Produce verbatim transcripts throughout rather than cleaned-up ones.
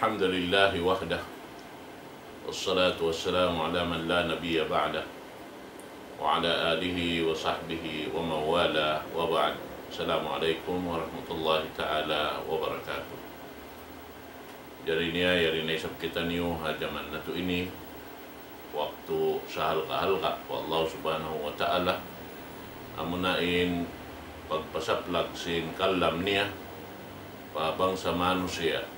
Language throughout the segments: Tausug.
الحمد لله وحده، والصلاة والسلام على من لا نبي بعده، وعلى آله وصحبه ومن والاه، وبعد. السلام عليكم ورحمة الله تعالى وبركاته. Jari niya, yari na isab kitaniyu ha jaman natu' ini, waktu sahalga'-halga' pa Allah Subhanahu wa Ta'ala, amuna in pagpasaplag sin kalam niya pa bangsa manusiya'.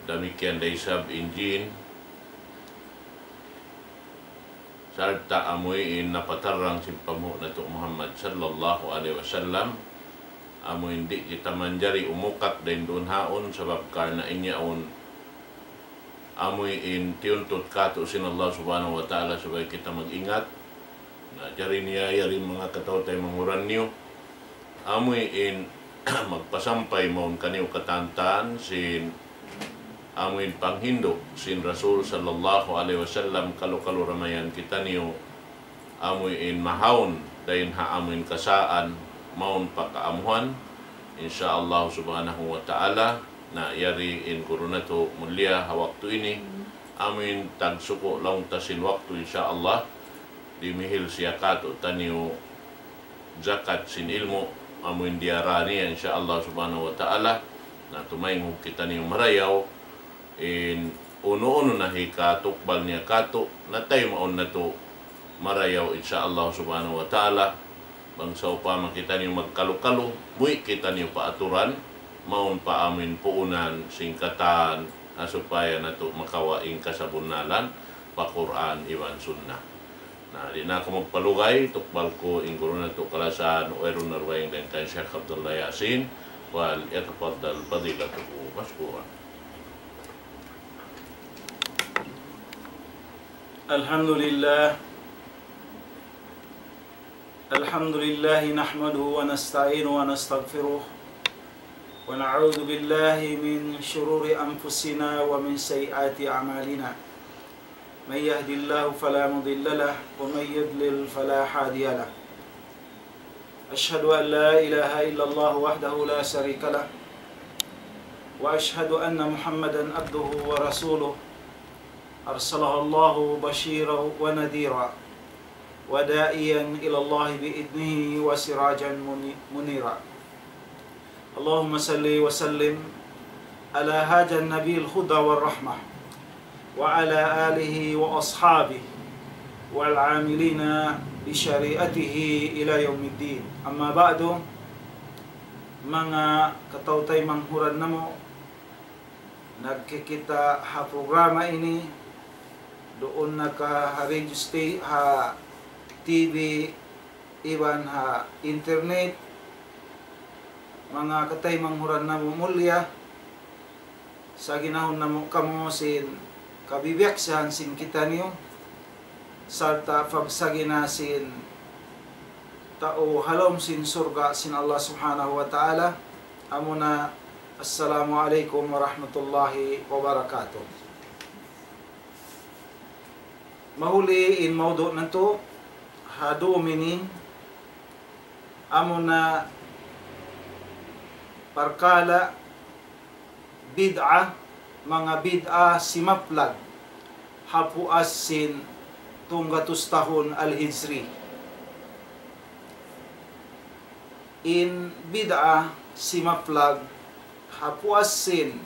Damikkiyan da isab in jin, sarta' amuin napatarrang sin panghu' natu' Muhammad sallallahu alayhi wasallam, amuin di' kita manjari umukat dayn duun haun, sabab karna' in yaun amuin tiyuntut katu' sin Allah Subhanahu wa Ta'ala subay kita mag-ingat. Na, jari niya yari manga kataw-taymanghuran niyu, amuin magpasampay mawn kaniyu katantan sin amuin panghindu' sin Rasul sallallahu alayhi wasallam, kalu-kalu da mayan kitaniyu amuin mahaun dayn ha amuin kasaan mawn pa kaamuhan, insya Allah Subhanahu wa Ta'ala. Na, yari in guru natu' mulia ha waktu ini, amuin tagsuku' laung ta sin waktu, insya Allah, dimihil siya katu' taniyu zakat sin ilmu', amuin diyara niya, insya Allah Subhanahu wa Ta'ala. Na, tumaynghug kitaniyu marayaw, in unu-unu na hikatukbal niya katu', na taymaun natu' marayaw, insya Allah Subhanahu wa Ta'ala. Bang sawpama kitaniyu magkalu-kalu, muwi' kitaniyu pa aturan, mawn pa amuin puunan sin katan, ha supaya natu' makawa' in kasabunnalan pa Qur'an iban Sunnah. Na, di' na aku magpalugay, tukbal ku in guru natu' kalasahan, wayruun na dugaing dayn kan Sheikh Abdullah Yasin, وليتفضل فضيلته مشكورا. الحمد لله. الحمد لله نحمده ونستعينه ونستغفره، ونعوذ بالله من شرور أنفسنا ومن سيئات أعمالنا. من يهد الله فلا مضل له، ومن يضلل فلا هادي له. أشهد أن لا إله إلا الله وحده لا شريك له، وأشهد أن محمدا عبده ورسوله، أرسله الله بشيرا ونذيرا، وداعيا إلى الله بإذنه وسراجا مني-، منيرا. اللهم صل وسلم على هذا النبي الهدى والرحمة، وعلى آله وأصحابه والعاملين بشريعته إلى يوم الدين. أما بعد, manga kataw-taymanghuran namu', nagkikita' ha programa ini, duun na ka ha radio sta-, ha T V, iban ha internet, manga kataymanghuran namu' mulia, saginahun namu' kamu sin kabibiyaksahan sin kitaniyu, sarta' pagsagina sin tau ha lawm sin surga' sin Allah Subhanahu wa Ta'ala, amuna, Assalamu alaykum warahmatullahi wabarakatuh. Mahuli in mawdu' natu' ha dum ini, amuna parkala' bid'a, manga bid'a simaplag ha puas sin tunggatus tahun Al-Hijri. In bid'a simaplag ha puas sin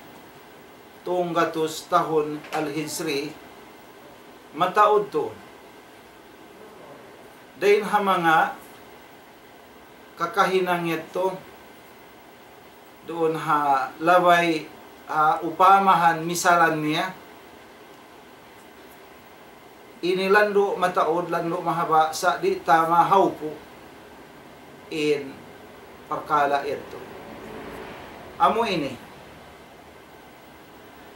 tunggatus tahun Al-Hijri, mataud tuud. Dayn ha manga kakahinang yadtu, duun ha labay, ha upamahan misalan niya, ini landu' mataud, landu' mahaba', sa' di' ta mahaupu' in parkala' yadtu. Amu ini,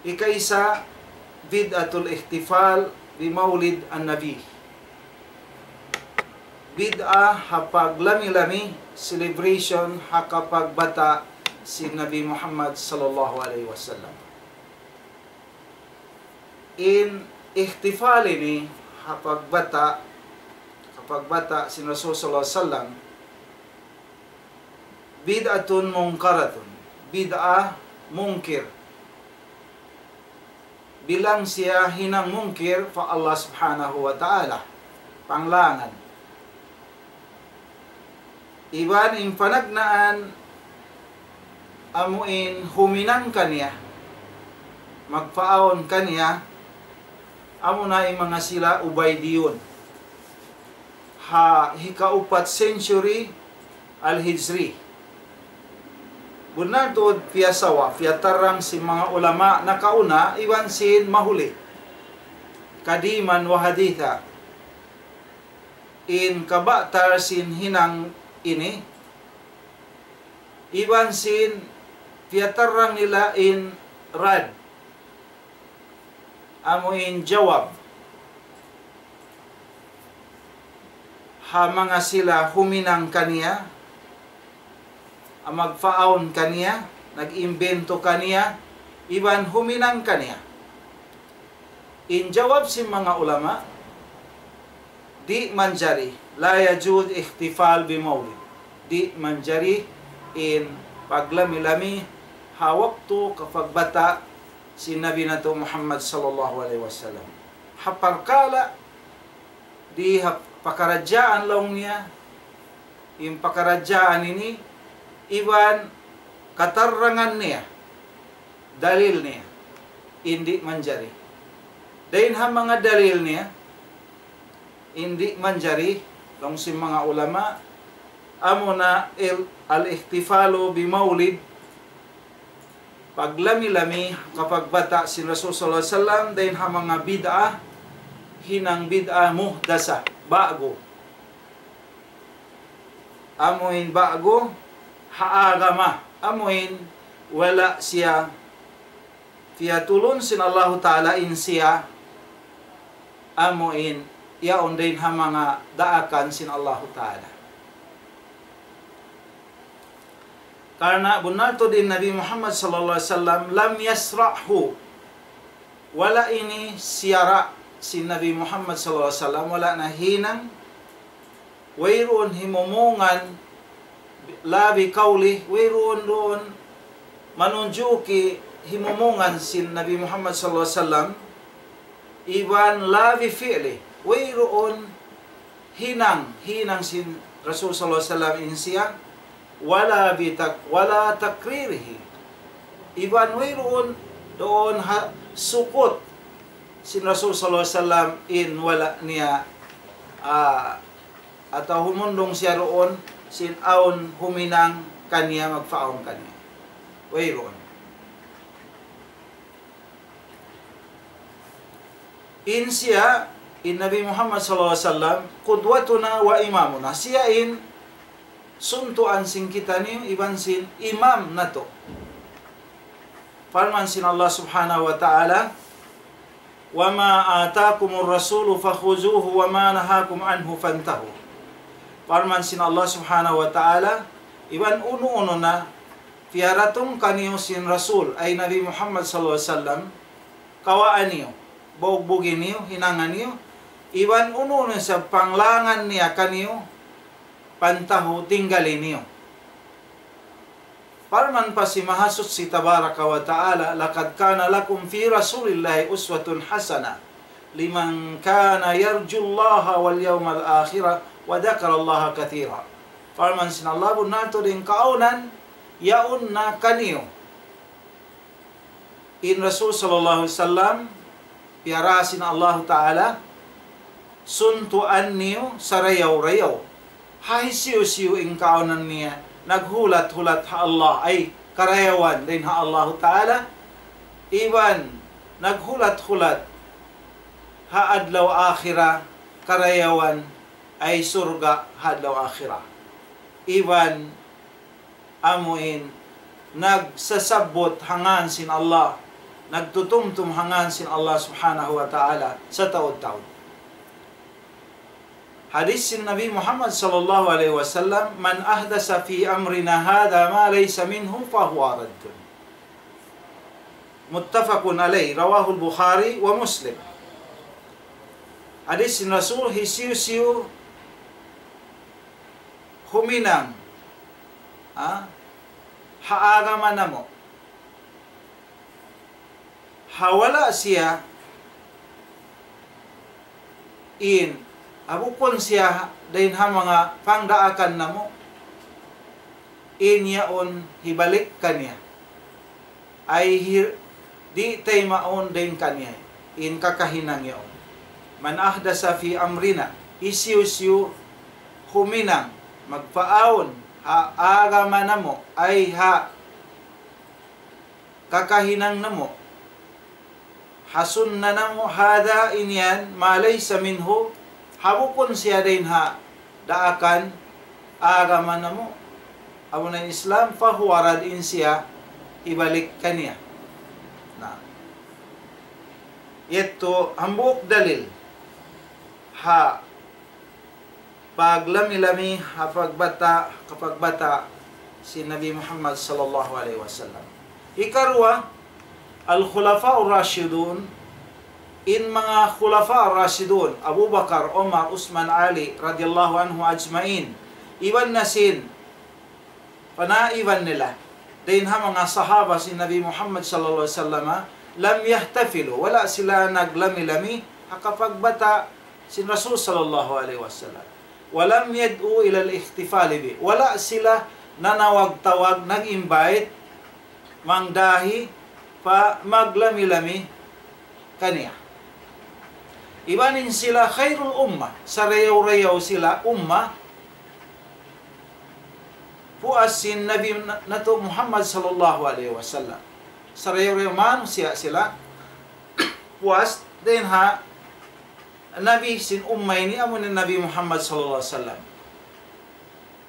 ikaisa, bid'atul ihtifal bi maulid an-nabi. Bid'a ha paglami-lami, celebration, ha kapagbata' sin Nabi Muhammad sallallahu alayhi wasallam. In ihtifal ini ha pagbata', ha pagbata' sin Rasul sallallahu alayhi wasallam, bid'atun munkaratun, bid'a munkir. bilang siya hinang mungkir pa Allah Subhanahu wa Ta'ala. Panglangan. Iban in panagnaan amu in huminang kaniya, magpaawn kaniya, amu na in manga sila Ubaydiyun. Ha hikaupat century Al-Hijri. Bunnal tuud piyasawa, piyatarang sin manga ulama nakauna iban sin mahuli. Qadiman wa haditha. In kabatal sin hinang ini, iban sin piyatarang nila in rad, amu in jawab, ha manga sila huminang kaniya, magpaawn kaniya, nag-imbento kaniya, iban huminang kaniya. In jawab sin manga ulama, di' manjari, لا يجوز الاحتفال بمولد. Di' manjari in paglami-lami ha waktu kapagbata' sin Nabi natu' Muhammad sallallahu alayhi wasallam. Ha parkala' di ha pakaradjaan laung niya, in pakaradjaan ini iban katarangan niya, dalil niya, in di' manjari. Dayn ha manga dalil niya, in di' manjari, laung sin manga ulama, amu na il-, الاحتفال بمولد, paglami-lami kapagbata' sin Rasul sallallahu alayhi wasallam, dayn ha manga bid'ah, hinang bid'ah muhdasa, ba'gu. Amu in ba'gu ha agama, amu in wala' siya piyatulun sin Allahu Ta'ala in siya, amu in yaun dayn ha manga daakan sin Allahu Ta'ala. Karna' bunnal tuud in Nabi Muhammad sallallahu alayhi wasallam لم يشرعه. Wala' ini siyara' sin Nabi Muhammad sallallahu alayhi wasallam, wala' nahinang, wayruun himumungan, لا بقوله, wayruun duun manunjuki himumungan sin Nabi Muhammad sallallahu alayhi wasallam, iban لا بفعله, wayruun hinang, hinang sin Rasul sallallahu alayhi wasallam in siya, ولا بتق-، ولا تقريره. Iban wayruun duun ha sukut sin Rasul sallallahu alayhi wasallam in wala' niya, ah, atawa humundung siya duun sin awn huminang kaniya, magpaawn kaniya. Wayruun. In siya, in Nabi Muhammad sallallahu alayhi wasallam, قدوتنا وإمامنا. Siya in suntuan sin kitaniyu, iban sin imam natu'. Parman sin Allah subhanahu wa ta'ala, وما آتاكم الرسول فخذوه وما نهاكم عنه فانتهوا. Parman sin Allah subhanahu wa ta'ala, iban unu-unu na piyaratung kaniyu sin Rasul, ay Nabi Muhammad sallallahu alayhi wasallam, kawaa niyu, bugbugin niyu, hinanga niyu, iban unu-unu sa panglangan niya kaniyu, فانتهوا, tinggali niyu. Parman pa sin Mahasuchi tabaraka wa ta'ala, لقد كان لكم في رسول الله أسوة حسنة لمن كان يرجو الله واليوم الآخر وذكر الله كثيرا. Parman sin Allah, bunnal tuud in kaawnan, yaun na kaniyu. In Rasul sallallahu alayhi wasallam, piyara sin Allahu Ta'ala, suntuan niyu sarayaw-rayaw. Ha hisiyu-siyu in kaawnan niya, naghulat-hulat ha Allah, ay karayawan dayn ha Allahu Ta'ala, iban naghulat-hulat ha adlaw akhirat, karayawan ay surga' ha adlaw akhirat. Iban amu in nagsasabbut ha ngan sin Allah, nagtutumtum ha ngan sin Allah subhanahu wa ta'ala sataud-taud. Hadith sin Nabi Muhammad sallallahu alayhi wasallam, من أحدث في أمرنا هذا ما ليس منه فهو رد. متفق عليه، رواه البخاري ومسلم. Hadith sin Rasul, hisiyu-siyu huminang, ha, ha agama namu', ha wala' siya in, ha bukun siya dayn ha manga pangdaakan namu', in yaun hibalik kaniya. Ay hi-, di' taymaun dayn kaniya in kakahinang yaun. من أحدث في أمرنا, hisiyu-siyu huminang, magpaawn ha agama namu', ay ha kakahinang namu', ha sunna namu', هذا, in yan, ما ليس منه, ha bukun siya dayn ha daakan agama namu', amuna in Islam, فهو رد, in siya hibalik kaniya. Na, yadtu hambuuk dalil ha paglami-lami ha pagbata', kapagbata' sin Nabi Muhammad sallallahu alayhi wasallam. Hikaruwa, الخلفاء الراشدون, in manga khulafa ar-rashidun, Abu Bakar, Umar, Usman, Ali, radiyallahu anhu ajma'in, iban na sin panaiban nila dayn ha manga sahaba sin Nabi Muhammad sallallahu alayhi wasallam, لم يحتفلوا, wala' sila naglami-lami ha kapagbata' sin Rasul sallallahu alayhi wasallam. ولم يدعوا إلى الاحتفال به. Wala' sila nanawag-tawag, nag-invite, mangdahi pa maglami-lami kaniya. Iban in sila خير الأمة, sarayaw-rayaw sila umma, puas sin Nabi na-, natu' Muhammad sallallahu alayhi wasallam. Sarayaw-rayaw manusiya' sila, puas dayn ha Nabi sin umma ini, amuna in Nabi Muhammad sallallahu alayhi wasallam.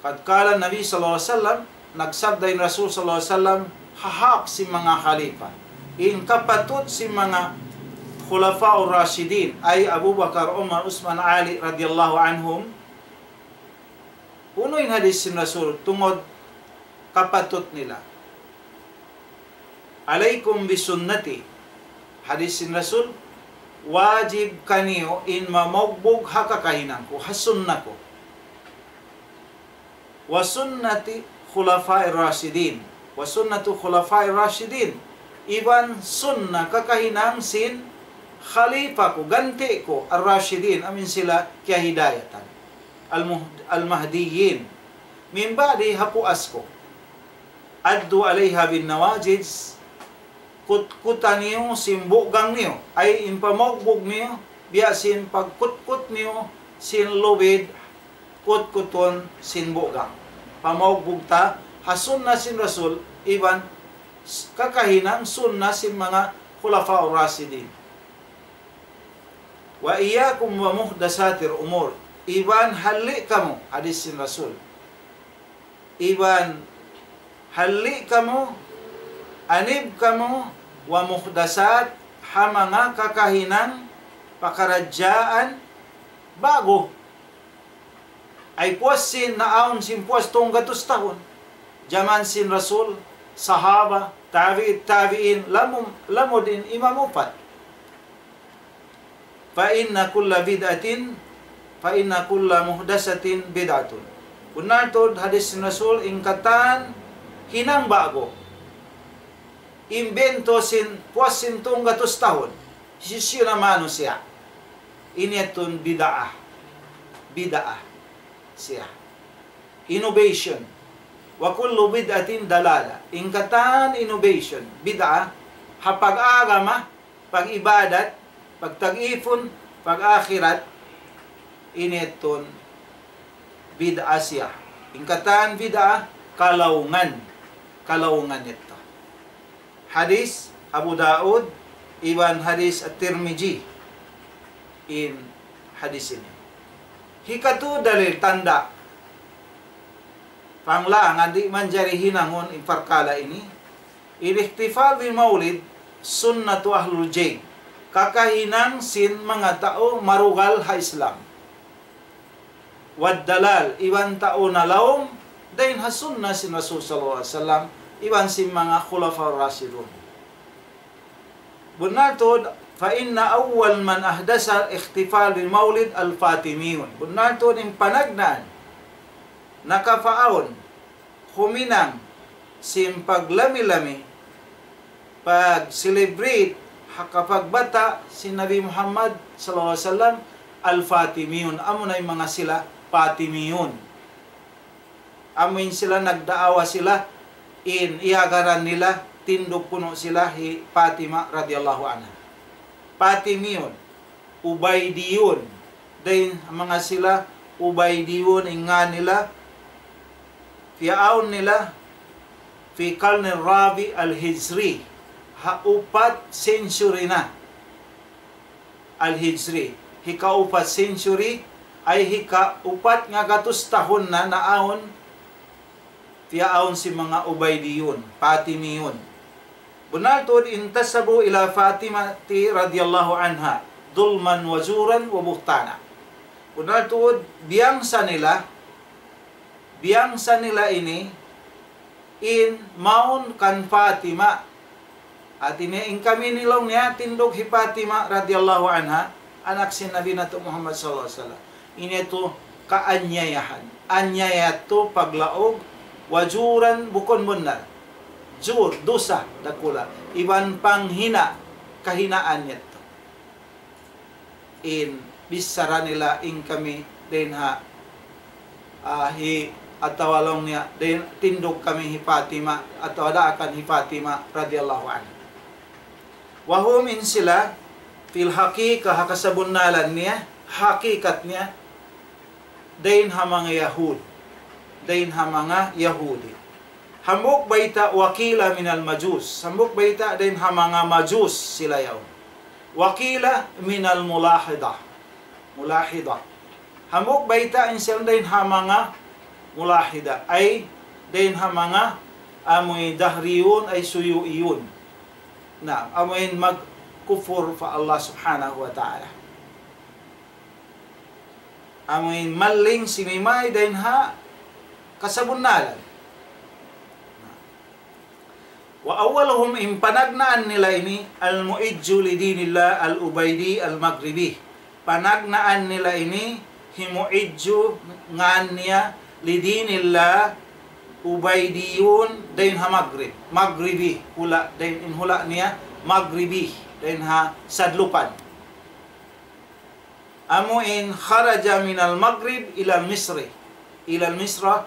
قد قال النبي صلى الله عليه وسلم, nagsabda in Rasul sallallahu alayhi wasallam, ha hak sin manga khalifa, in kapatut sin manga khulafa ar-rashidin, ay Abu Bakar, Umar, Usman, Ali radiyallahu anhum. Unu in hadis sin Rasul tungud kapatut nila? عليكم بسنتي. Hadis sin Rasul, wajib kaniyu in mamugbug ha kakahinang ku, ha sunna ku. وسنة الخلفاء الراشدين. وسنة الخلفاء الراشدين. Iban sunna kakahinang sin khalifa ku, ganti' ku, ar-rashidin, amu in sila kiyahidayatan. Al-muh-, al-mahdiyyin. من بعدي, ha puas ku. عضوا عليها بالنواجذ, kutkutan niyu sin bugang niyu, ay in pamugbug niyu, biya' sin pagkutkut niyu sin lubid, kutkutun sin bugang. Pamugbug ta ha sunna sin Rasul, iban s-, kakahinang sunna sin manga khulafa ar-rashidin. وإياكم ومحدثات الأمور. Iban halli' kamu, hadis sin Rasul. Iban halli' kamu, anib kamu, ومحدثات, ha manga kakahinang pakaradjaan ba'gu. Ay puas sin naawn sin puas tunggatus tahun. Jaman sin Rasul, sahaba, tabi'it tabi'in, lamud, lamud in imam upat. فإن كل بدعة، فإن كل محدثة بدعة. Bunnal tuud hadis sin Rasul, in katan hinang ba'gu, imbento sin puas sin tunggatus tahun, hisiyu-siyu na manusiya', ini yadtu bid'ah. Bid'ah siya. Innovation. وكل بدعة ضلالة. In katan innovation, bid'ah, ha pag-agama, pag-ibadat, pagtag-ipun, pag-akhirat, ini yadtu bid'ah siya. In katan bid'ah, kalaungan. Kalaungan yadtu. Hadis Abu Daud, iban hadis At-Tirmidhi. In hadis ini. Hikatu dalil, tanda'. Panglangan di' manjari hinangun in parkala' ini. الاحتفال بالمولد سنة أهل الجيب. Kakahinang sin manga tau marugal ha Islam. والضلال, iban tau nalaum dayn ha sunna sin Rasul sallallahu alayhi wasallam, iban sin manga khulafa rashidun. Bunnal tuud, فإن أول من أحدث الاحتفال بالمولد الفاطميون. Bunnal tuud in panagnaan nakapaawn, huminang sin paglami-lami, pag-celebrate ha kapagbata' sin Nabi Muhammad sallallahu alayhi wasallam, Al-Fatimiyun, amuna in manga sila Fatimiyun. Amuin sila nagdaawa sila, in iyagaran nila, tindug kunu' sila hi Fatima radiyallahu anha. Fatimiyun, Ubaydiyun, dayn manga sila Ubaydiyun in ngan nila, piyaawn nila, fi qarni rabi al-hijri, ha upat century na. Al-hijri, hikaupat century, ay hikaupat ngagatus tahun na naawn, piyaawn sin manga Ubaydiyun, Fatimiyun. Bunnal tuud, intasabu ila Fatimati radiyallahu anha, dhulman wa zuran wa buhtana. Bunnal tuud, biyangsa nila, biyangsa nila ini, in mawn kan Fatima. Hati niya in kami ini laung niya tindug hi Fatima radiyallahu anha, anak sin Nabi natu' Muhammad sallallahu alayhi wasallam. Ini yadtu kaanyayahan. Anyaya yadtu paglaug, wa zuran bukun bunnal. Zur, dusa, dakula'. Iban panghina, kahinaan yadtu. In bichara nila in kami dayn ha, ah, hi, atawa laung niya, dayn, tindug kami hi Fatima, atawa daakan hi Fatima radiyallahu anha. Wa hum, in sila, fil haqiqa, ha kasabunnalan niya, hakikat niya, dayn ha manga Yahud, dayn ha manga Yahudi. Hambuuk bayta', wa qila minal majus. Hambuuk bayta' dayn ha manga majus sila yaun. Wa qila minal mulahida. Mulahida. Hambuuk bayta' in sila dayn ha manga mulahida. Ay dayn ha manga amuin dahriyun ay suyu'iyun. Na, amuin magkufur pa Allah subhanahu wa ta'ala. Amuin maling simimay dayn ha kasabunnalan. Wa awwaluhum, in panagnaan nila ini, al-mu'ijju li dinillah al-Ubaydi al-Maghribi. Panagnaan nila ini, hi mu'ijju ngan niya, li dinillah, Ubaydiyun, dayn ha Maghrib. Maghribi, hula', dayn in hula' niya, Maghribi, dayn ha sadlupan. Amuin kharaja minal Maghrib ilal Misri. Ilal Misra.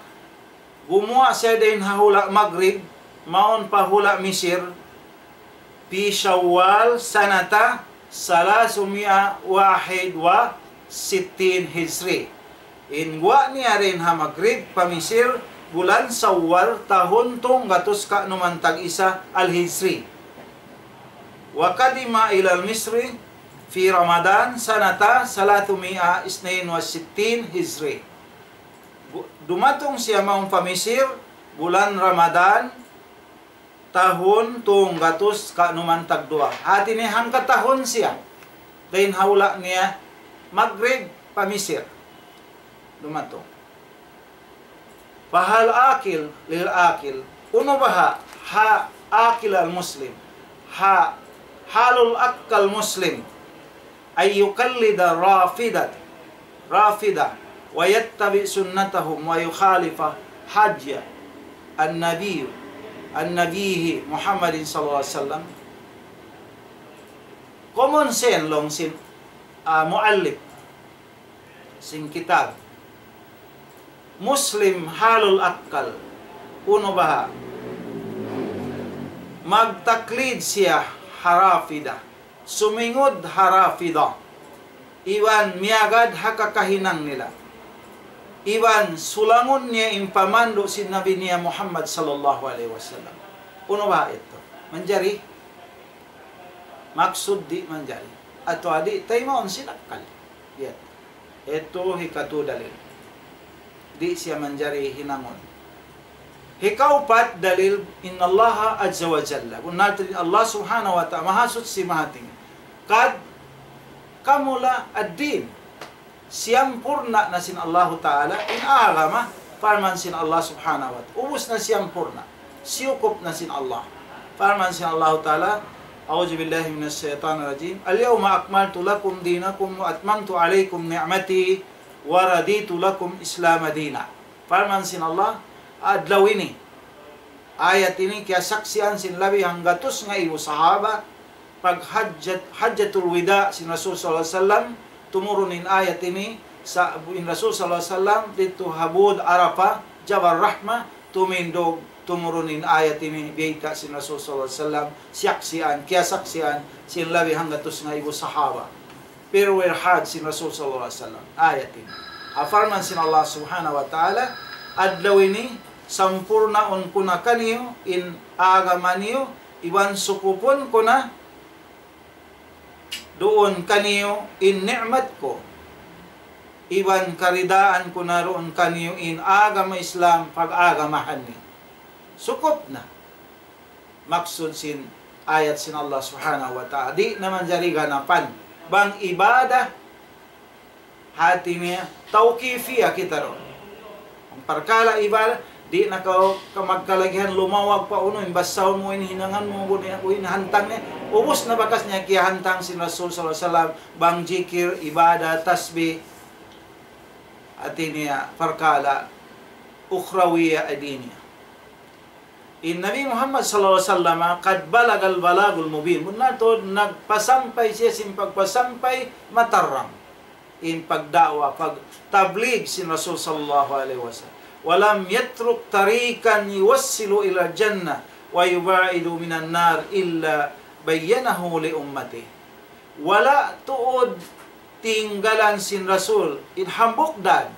Gumuwa' siya dayn ha hula' Maghrib, mawn pa hula' Misir, fi Shawwal sanata salasumia wahid wa sittin Hijri. In guwa' niya dayn ha Maghrib pa Misir, bulan Shawwal, tahun tunggatus kanuman tag-isa al-Hijri. Wa qadima ilal Misri fi Ramadan sanata salasumia isnain wa sittin Hijri. Bu-, dumatung siya mawn pa Misir, bulan Ramadan, tahun tunggatus kanuman tagduwa. Hati niya hangka tahun siya. Dayn ha hula' niya Maghrib pa Misir. Dumatung. Fahal aqil lil aqil. Unu baha' ha aqil al-muslim. Ha halul aqal muslim. An yuqallida rafidat. Rafida. Wa yattabi sunnatahum wa yukhalifa hadya an-nabi, an-nabihi Muhammadin sallallahu alayhi wasallam. Common sense laung sin, ah, muallif sin kitab. Muslim halul aqal. Unu baha'? Magtaklid siya ha Rafida. Sumingud ha Rafida. Iban miyagad ha kakahinang nila. Iban sulangun niya in pamandu' sin Nabi niya Muhammad sallallahu alayhi wasallam. Unu baha' yadtu? Manjari? Maksud di' manjari. Atawa di' taymaun sin akkal. Yadtu. Yadtu hikatu dalil. Di' siya manjari hinangun. Hikaupat dalil, innallaha azza wa jalla. Bunnal tuud in Allah subhanahu wa ta'ala, mahasuchi, mahatinggi. Qad kamula ad-din. Siyampurna' na sin Allahu ta'ala in agama, parman sin Allah subhanahu wa ta'ala. Ubus na siyampurna'. Siyukup na sin Allah. Parman sin Allahu ta'ala, أعوذ بالله من الشيطان الرجيم. اليوم أكملت لكم دينكم وأتممت عليكم نعمتي ورضيت لكم الإسلام دينا. Parman sin Allah, adlaw ini, ayat ini kiyasaksian sin labi hanggatus ngaibu sahaba, Pag hajjat, hajjatul wida' sin Rasul sallallahu alayhi wasallam, tumurun in ayat ini, sa' in Rasul sallallahu alayhi wasallam, didtu ha būd Arafah, Jabal Rahmah, tumindug, tumurun in ayat ini, biyayta' sin Rasul sallallahu alayhi wasallam, siyaksian, kiyasaksian, sin labi hanggatus ngaibu sahaba. Farewell hajj sin Rasul sallallahu alayhi wasallam, ayat ini. Ha parman sin Allah subhanahu wa ta'ala, adlaw ini, sampurnaun ku na kaniyu, in agama niyu, iban sukupun ku na, duun kaniyu in ni'mat ku, iban karidaan ku na duun kaniyu in agama Islam pag-agamahan niyu. Sukup na. Maksud sin ayat sin Allah subhanahu wa ta'ala. Di' na manjari ganapan. Bang ibadah, hati niya, tawqifiyah kita duun. In parkala' ibadah, di' na kaw ka magkalagihan lumawag pa unu, in basahun mu, in hinangan mu, bu niya, bu in hantang niya. Ubus na bakas niya kiyahantang sin Rasul sallallahu alayhi wasallam, bang jikir, ibadah, tasbih, hati niya, parkala' ukhrawiyah, diniyah. In Nabi Muhammad sallallahu alayhi wasallam, قد بلغ البلاغ المبين. Bunnal tuud, nagpasampay siya sin pagpasampay matarrang. In pagda'wa, pagtablig sin Rasul sallallahu alayhi wasallam. ولم يترك طريقا يوصل إلى الجنة ويباعد من النار إلا بينه لأمته. Wala' tuud tinggalan sin Rasul in hambuuk dan,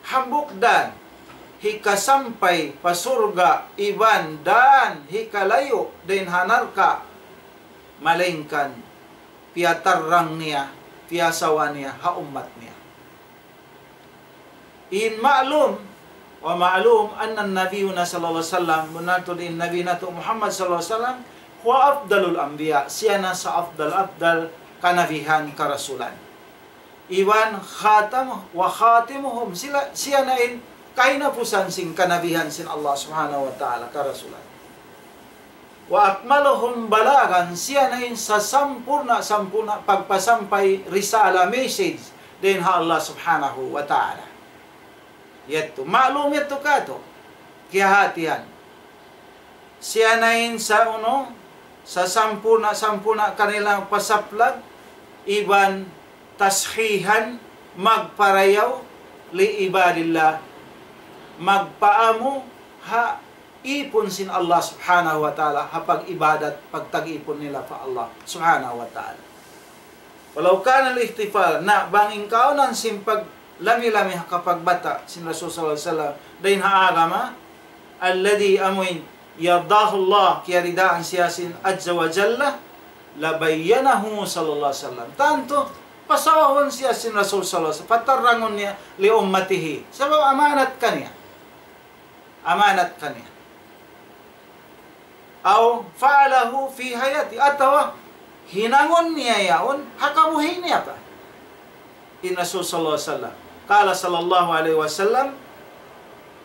hambuuk dan hikasampay pa surga' iban dan hikalayu' dayn ha narka', malaingkan piyatarrang niya, piyasawa niya ha ummat niya. In ma'lum, ومعلوم أن نبينا صلى الله عليه وسلم, bunnal tuud in Nabi natu' Muhammad sallallahu alayhi wasallam, هو أفضل الأنبياء, siya na sa-afdal-afdal kanabihan, karasulan. Iban خاتم وخاتمهم, sila, siya na in kahinapusan sin kanabihan sin Allah subhanahu wa ta'ala, karasulan. وأكملهم بلاغا, siya na in sasampurna'-sampurna' pagpasampay risala, message, dayn ha Allah subhanahu wa ta'ala. Yadtu, ma'lum yadtu katu', kiyahatihan. Siya na in sa unu, sasampurna'-sampurna' kanila pasaplag, iban تصحيحا, magparayaw, لعباد الله, magpaamu ha ipun sin Allah subhanahu wa ta'ala, ha pag-ibadat, pagtag-ipun nila pa Allah subhanahu wa ta'ala. ولو كان الاحتفال, na bang in kaawnan sin paglami-lami ha kapagbata' sin Rasul sallallahu alayhi wasallam, dayn ha agama, الذي, amuin, يرضاه الله, kiyaridaan siya sin عز وجل, لبينه صلى الله عليه وسلم. Tantu, pasawahun siya sin Rasul sallallahu alayhi wasallam, patarrangun niya, لأمته. Sabab amanat kaniya. Amanat kaniya. أو فعله في حياته, atawa hinangun niya yaun ha kabuhi' niya pa. In Rasul sallallahu alayhi wasallam, قال صلى الله عليه وسلم: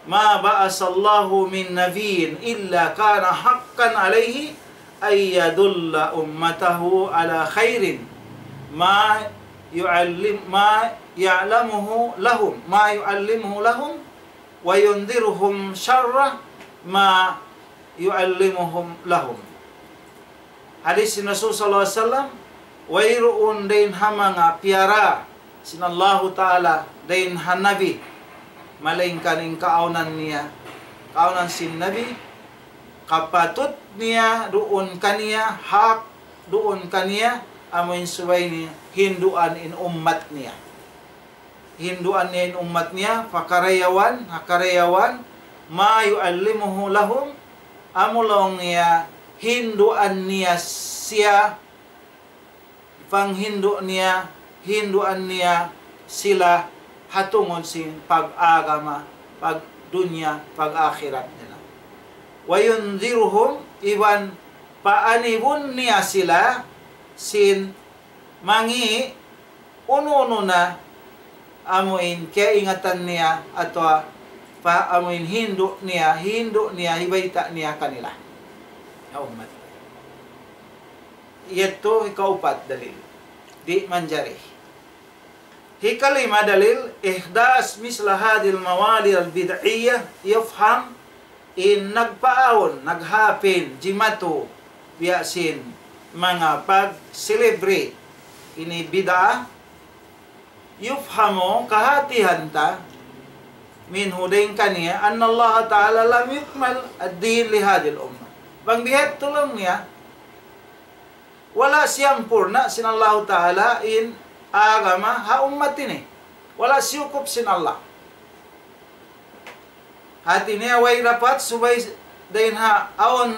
ما بعث الله من نبي إلا كان حقا عليه أن يدل أمته على خير ما يعلم، ما يعلمه لهم، ما يعلمه لهم، وينذرهم شر ما يعلمهم لهم. Hadis sin Rasul sallallahu alayhi wasallam, wayruun dayn ha manga piyara sin Allahu Ta'ala dayn ha Nabi, malaingkan in kaawnan niya, kaawnan sin Nabi, kapatut niya duun kaniya, hak duun kaniya, amuin subay niya hinduan in ummat niya. Hinduan niya in ummat niya, pa karayawan, ha karayawan, ما يعلمه لهم, amu laung niya hinduan niya siya, panghindu' niya, hinduan niya sila ha tungud sin pag-agama, pagdunya, pag-akhirat nila. وينذرهم, iban paanibun niya sila sin mangi' unu-unu na amuin kiyaingatan niya atawa pa amuin hindu' niya, hindu' niya, hibayta' niya kanila. Ya ummat. Yadtu hikaupat dalil. Di' manjari. Hikalima dalil, إحداث مثل هذه الموالد البدعية يفهم in nagpaawn, naghapin, jimatu, biya' sin manga pag-celebrate ini bid'ah, yufhamu, kahatihan ta, minhu, dayn kaniya, anna Allah Ta'ala lam yukmal ad-din li hadhihi al-ummah. Bang biya' ha yan laung niya, wala' siyampurna' sin Allah Ta'ala in agama ha ummat ini. Wala' siyukup sin Allah. Hati niya way dapat subay dayn ha awn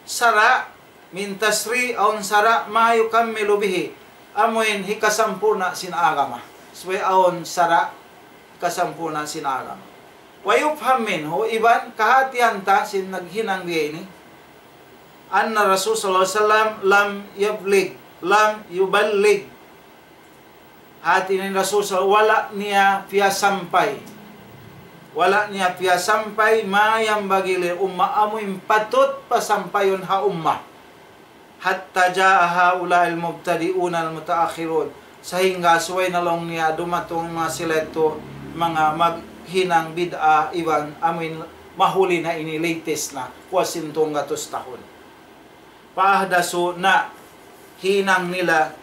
sara', min tashri', awn sara' ma yukammilu bihi. Amuin hikasampurna' sin agama. Subay awn sara' hikasampurna' sin agama. Wa yufham minhu, iban kahatihan ta sin naghinang biya' ini. Anna Rasul sallallahu alayhi wasallam lam yablig, lam yuballig. Hati niya in Rasul sa-, wala' niya piyasampay. Wala' niya piyasampay, ma yanbaghi lil ummah, amu in patut pasampayun ha ummah. Hatta ja'a ha'ula'il mubtadi'unal muta'akhirun. Sahingga subay na laung niya dumatung manga sila yadtu, manga maghinang bid'ah iban amu in mahuli na ini, latest na, kuwas sin tunggatus tahun. Fa ahdasu, na hinang nila,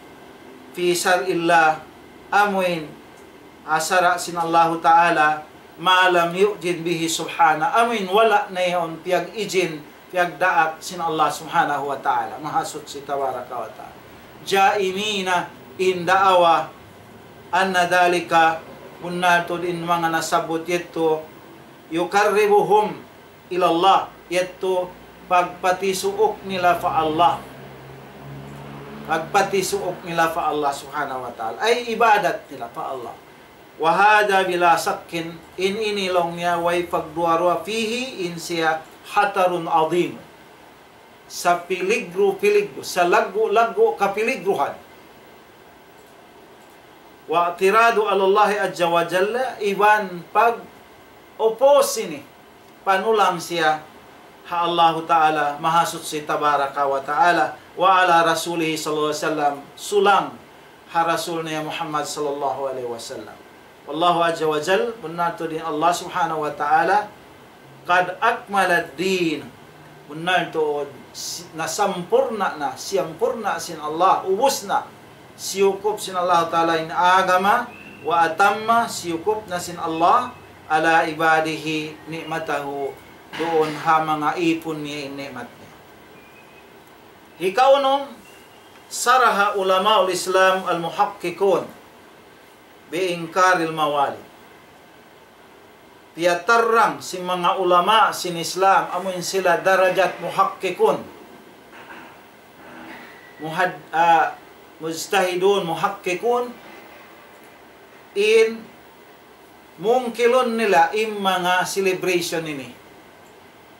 fi shar'illah, amuin ha sara' sin Allahu Ta'ala, ma lam yu'dhin bihi subhana, amuin wala' na yaun piyag-idhin, piyagdaak sin Allah Subhanahu wa Ta'ala, Mahasuchi Tabaraka wa Ta'ala. Ja'imina, in da'wa, anna dhalika, bunnal tuud in manga nasabbut yadtu, yuqarribuhum ilallah, yadtu pagpatisuuk nila pa Allah. Pagpatisuuk nila pa Allah Subhanahu wa Ta'ala. Ay ibadat nila pa Allah. Wa hadha bila shakkin, in ini laung niya way pagduwa-ruwa, fihi, in siya, khatarun adhim. Sa piligru-piligru, sa laggu'-laggu' kapiligruhan. Wa i'tiradu ala Allahi azza wa jalla, iban pag-oppose ini, panulang siya ha Allahu Ta'ala, Mahasuchi Tabaraka wa Ta'ala, wa ala Rasulihi sallallahu alayhi wasallam, sulang ha Rasul niya Muhammad sallallahu alayhi wasallam. Wallahu azza wa jal, bunnal tuud in Allah Subhanahu wa Ta'ala, qad akmalad din. Bunnal tuud, si-, nasampurna' na, siyampurna' sin Allah, ubus na. Siyukup sin Allah Ta'ala in agama, wa atamma, siyukup na sin Allah, ala ibadihi ni'matahu, duun ha manga īpun niya in ni'mat niya. Hikaunum, saraha ulama'ul Islam al-muhaqqiqun bi inkaril mawalid. Piyatarrang sin manga ulama sin Islam, amuin sila darajat muhaqqiqun. Muhad-, ah, mujtahidun, muhaqqiqun. In mungkilun nila in manga celebration ini.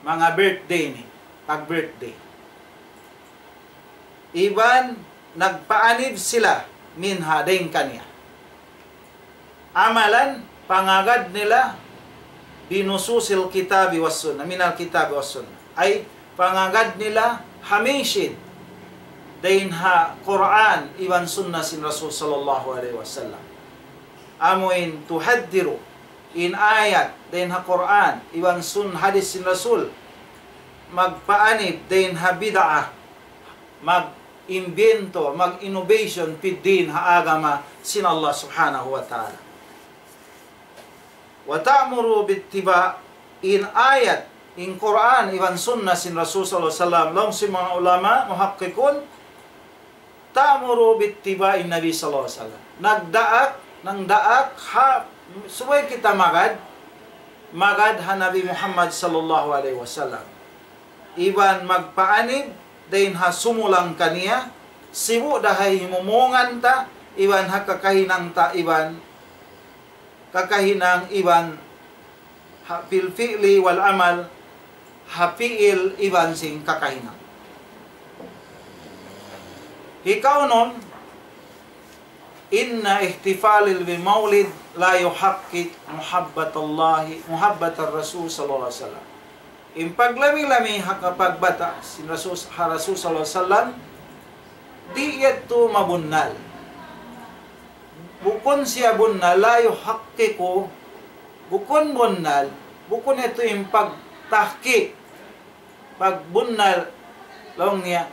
Manga birthday ini. Pag-birthday. Iban nagpaanib sila minha dayn kaniya. Amalan, pangagad nila binususil kitabi was sunnah, minal kitabi was sunnah. Ay, pangagad nila ha mention dayn ha Qur'an iban sunnah sin Rasul sallallahu alayhi wasallam. Amuin tuhaddiru in ayat dayn ha Qur'an iban sun hadith sin Rasul, magpaanib dayn ha bid'ah, mag-imbento, mag-innovation fid din ha agama sin Allah Subhanahu wa Ta'ala. Wa ta'muru bittiba, in ayat, in Qur'an, iban sunnah sin Rasul sallallahu alayhi wasallam, laung sin manga ulama, muhaqqiqun, ta'muru bittiba'in Nabi sallallahu alayhi wasallam. Nagdaak, nagdaak, ha, subay kita magad, magad ha Nabi Muhammad sallallahu alayhi wasallam. Iban magpaanib dayn ha sumulang kaniya, sibu' da ha himumungan ta, iban ha kakahinang ta, iban kakahinang, iban ha fil fi'li wal amal, ha fi'il iban sin kakahinang. Hikaunum, inna ihtifalil bi maulid la yuhaqqiq muhabbatallahi, muhabbatar Rasul sallallahu alayhi wasallam. In paglami-lami ha kapagbata' sin Rasul, ha Rasul sallallahu alayhi wasallam, di' yadtu mabunnal. Bukun siya bunnal, la yuhaqqiqu, bukun bunnal, bukun yadtu in pagtahqiq, pagbunnal, laung niya,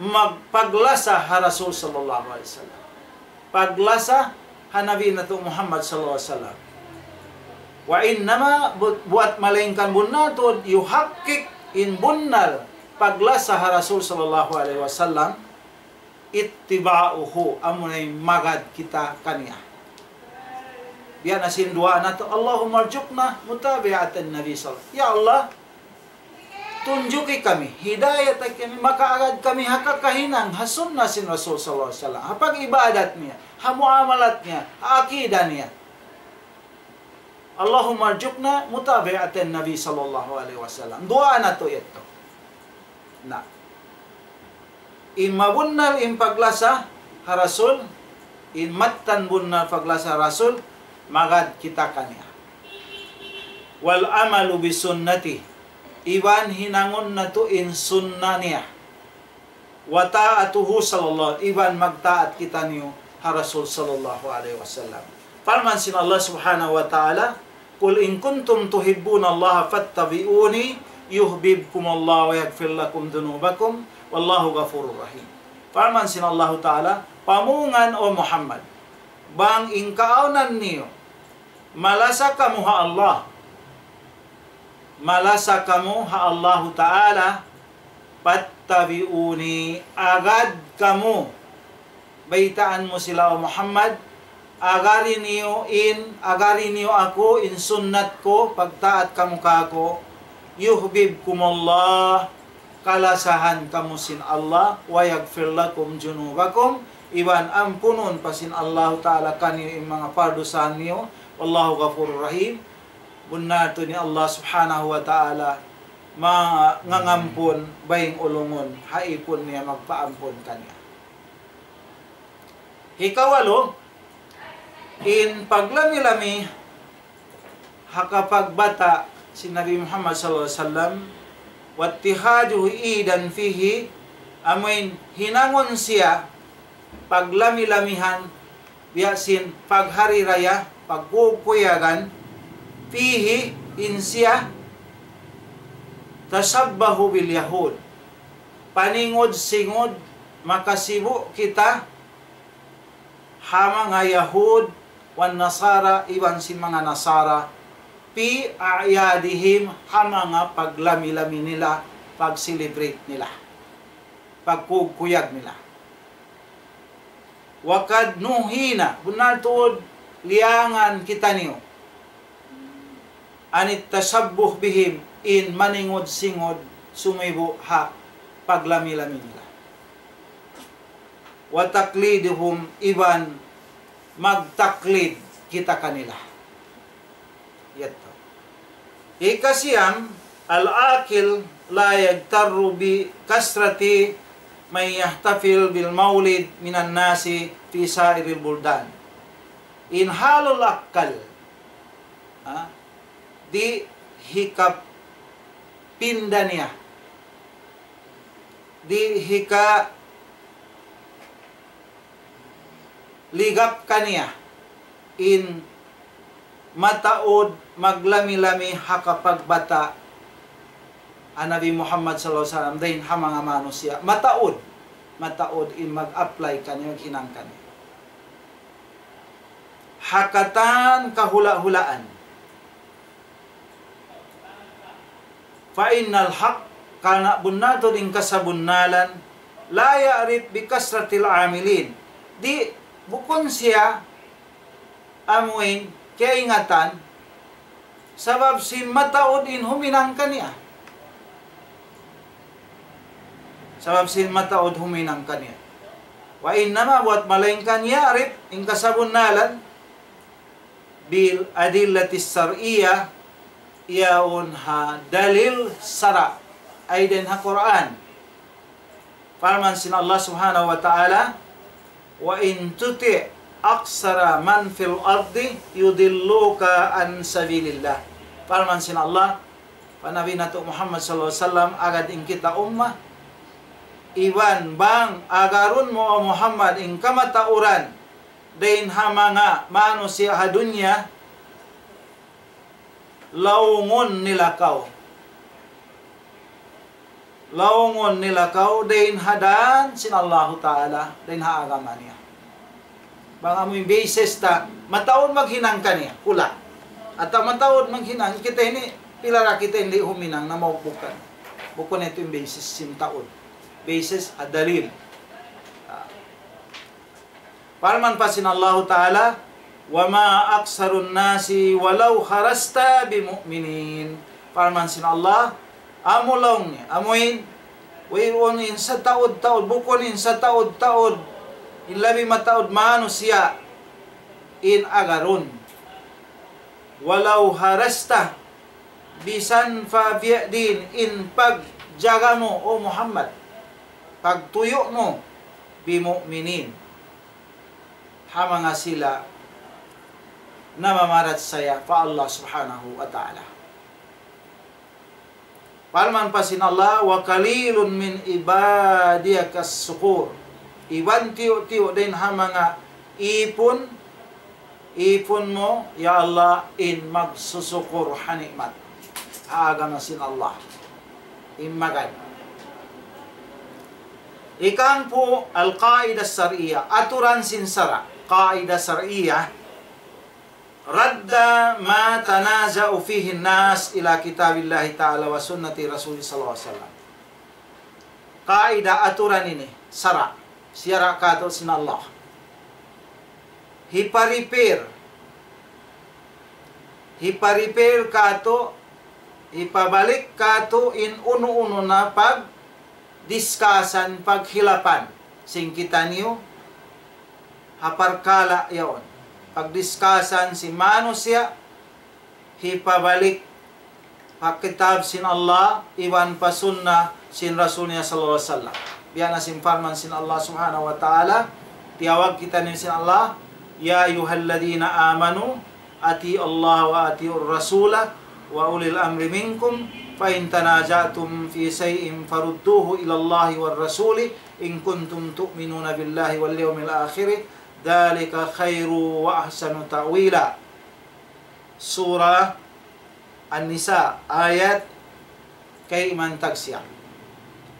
magpaglasa ha Rasul sallallahu alayhi wasallam. Paglasa ha Nabi natu' Muhammad sallallahu alayhi wasallam. Wa innama, bu-, buat malaingkan bunnal tuud, yuhakkik, in bunnal paglasa ha Rasul sallallahu alayhi wasallam, ittiba'uhu, amuna in magad kita kaniya. Biya' na sin duwaa natu', Allahumma arzuqna mutabi'atan Nabi sallallahu alayhi wasallam. Ya Allah, tunjuki kami, hidayati kami, makaagad kami ha kakahinang, ha sunna sin Rasul sallallahu alayhi wasallam, ha pag-ibadat niya, ha muamalat niya, ha akida niya. Allahumma arzuqna mutabi'atan Nabi sallallahu alayhi wasallam. Duwaa natu' yadtu. Na. In mabunnal in paglasa ha Rasul, in mattan bunnal paglasa ha Rasul, magad kita kaniya. Wal amalu bi sunnati. Iban hinangun natu' in sunna niya. Wa ta'atuhu sallallahu, iban magtaat kitaniyu ha Rasul sallallahu alayhi wasallam. Parman sin Allah subhanahu wa ta'ala, قل إن كنتم تحبون الله فاتبعوني يحببكم الله ويغفر لكم ذنوبكم والله غفور رحيم. Parman sin Allahu ta'ala, pamungan, O Muhammad, bang in kaawnan niyu malasa kamu ha Allah, malasa kamu ha Allahu ta'ala, fattabi'uni, agad kamu. Baytaan mu sila, O Muhammad, agari niyu in, agari niyu aku, in sunnat ku, pagtaat kamu kāku', yuhbibkumullah, kalasahan kamu sin Allah, wa yaghfir lakum dhunubakum, iban ampunun pa sin Allahu ta'ala kaniyu in manga pardusahan niyu, wallahu ghafurur rahim. Bunnal tuud in Allah subhanahu wa ta'ala mangangampun, baying ulungun, ha ipun niya magpaampun kaniya. Hikawalu, in paglami-lami ha kapagbata' sin Nabi Muhammad sallallahu alayhi wasallam, واتخاذه عيدا فيه, amuin hinangun siya paglami-lamihan biya' sin paghari raya, pagkukuyagan, فيه, in siya, تشبه باليهود, paningud-singud, makasibu' kita ha manga Yahud, والنصارى, iban sin manga Nasara, في أعيادهم, ha manga paglami-lami nila, pag-celebrate nila, pagkukuyag nila. وقد نهينا, bunnal tuud liyangan kitaniyu, عن التشبه بهم, in maningud-singud, sumibu' ha paglami-lami nila. وتقليدهم, iban magtaklid kita kanila. Yadtu. Hikasiyam, العاقل لا يغتر بكثرة من يحتفل بالمولد من الناس في سائر البلدان. In ahlul akkal, ha, di' hikapinda niya, di' hika ligap kaniya in mataud maglami-lami ha kapagbata' ha Nabi Muhammad sallallahu alayhi wasallam dayn ha manga manusiya'. Mataud, mataud in mag-apply kaniya, maghinang kaniya ha katan kahula'-hulaan. فإن الحق, karna' bunnal tuud in kasabunnalan, لا يعرف بكثرة العاملين. Di', bukun siya amuin kaingatan, sabab sin mataud in huminang kaniya. Sabab sin mataud huminang kaniya. وإنما, buat malaingkan, يعرف, in kasabunnalan, بالأدلة الشرعية, yaun ha dalil sara', ay dayn ha Qur'an. Parman sin Allah subhanahu wa ta'ala, وإن تطع أكثر من في الأرض يضلوك عن سبيل الله. Parman sin Allah pa Nabi natu' Muhammad sallallahu alayhi wasallam, agad in kita umma, iban bang agarun mu, O Muhammad, in kamatauran dayn ha manga manusiya' ha dunya, laungun nila kaw. Laungun nila kaw dayn ha dan sin Allahu Ta'ala, dayn ha agama niya. Bang amu in basis ta, mataud maghinang kaniya, hula'. Atawa mataud maghinang, kita ini, pila ra kita ini huminang na maubukan. Bukun itu in basis sin taud. Basis ad-dalil. Ah. Parman pa sin Allahu Ta'ala, وما أكثر الناس ولو حرصت بمؤمنين. Parman sin Allah, amu laung niya, amu in, wayruun in sataud-taud, bukun in sataud-taud, in labi mataud manusiya', in agarun. ولو حرصت, bisan pa biya' diin in pagjaga mu, O Muhammad, pagtuyu' mu, بمؤمنين, ha manga sila namamarachaya pa Allah Subhanahu wa Ta'ala. Parman pa sin Allah, وقليل من عبادي الشكور. Iban tiyu'-tiyu' dayn ha manga ipun, ipun mu, ya Allah, in magsusukur ha ni'mat. Ha agama sin Allah. In magad. Ikahangpu', القاعدة الشرعية, aturan sin sara', قاعدة شرعية, رد ما تنازع فيه الناس إلى كتاب الله تعالى وسنة رسوله صلى الله عليه وسلم. Qaida, aturan ini, sara', sara' katu' sin Allah. Hipa-repair, hipa-repair katu', hipabalik katu' in unu-unu na pagdiscussion, paghilapan sin kitaniyu, ha parkala' yaun. Pagdiscussion sin manusiya', hipabalik pa kitab sin Allah, iban pa sunnah sin Rasul niya sallallahu alayhi wasallam. Biya' na sin parman sin Allah subhanahu wa ta'ala, tiyawag kitaniyu sin Allah, يا أيها الذين آمنوا أطيعوا الله وأطيعوا الرسول وأولي الأمر منكم فإن تنازعتم في شيء فردوه إلى الله والرسول إن كنتم تؤمنون بالله واليوم الآخر ذلك خير وأحسن تأويلا. Surah An-Nisa, ayat kayman tagsiya.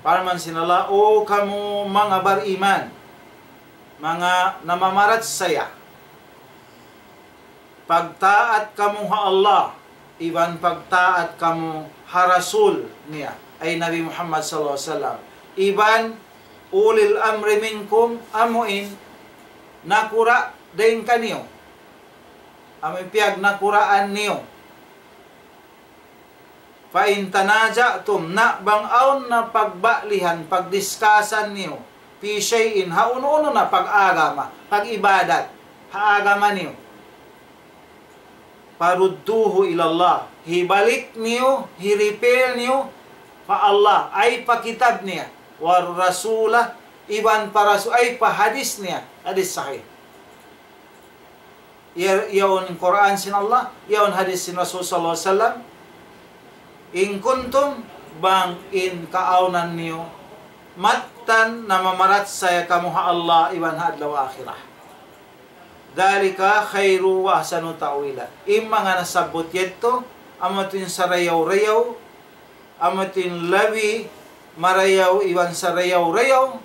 Parman sin Allah, O kamu manga bariman, manga namamarachaya, pagtaat kamu ha Allah, iban pagtaat kamu ha Rasul niya, ay Nabi Muhammad sallallahu alayhi wasallam, iban ulil amri minkum, amu in nakura' dayn kaniyu, amu in piyagnakuraan niyu. فإن تنازعتم, na bang awn na pagba'lihan, pagdiscussion niyu, في شيء, ha unu-unu na pag-agama, pag-ibadat, ha agama niyu. فردوه إلى الله, hibalik niyu, hi-repair niyu pa Allah, ay pa kitab niya, والرسول, iban pa rasul, ay pa hadith niya, hadith sahih. Ya-, yaun Qur'an sin Allah, yaun hadith sin Rasul sallallahu alayhi wasallam. إن كنتم, bang in kaawnan niyu, mattan namamarachaya kamu ha Allah iban ha adlaw akhirat. ذلك خير وأحسن تأويلا. In manga nasabbut yadtu, amu yadtu in sarayaw-rayaw, amu yadtu in labi marayaw iban sarayaw-rayaw,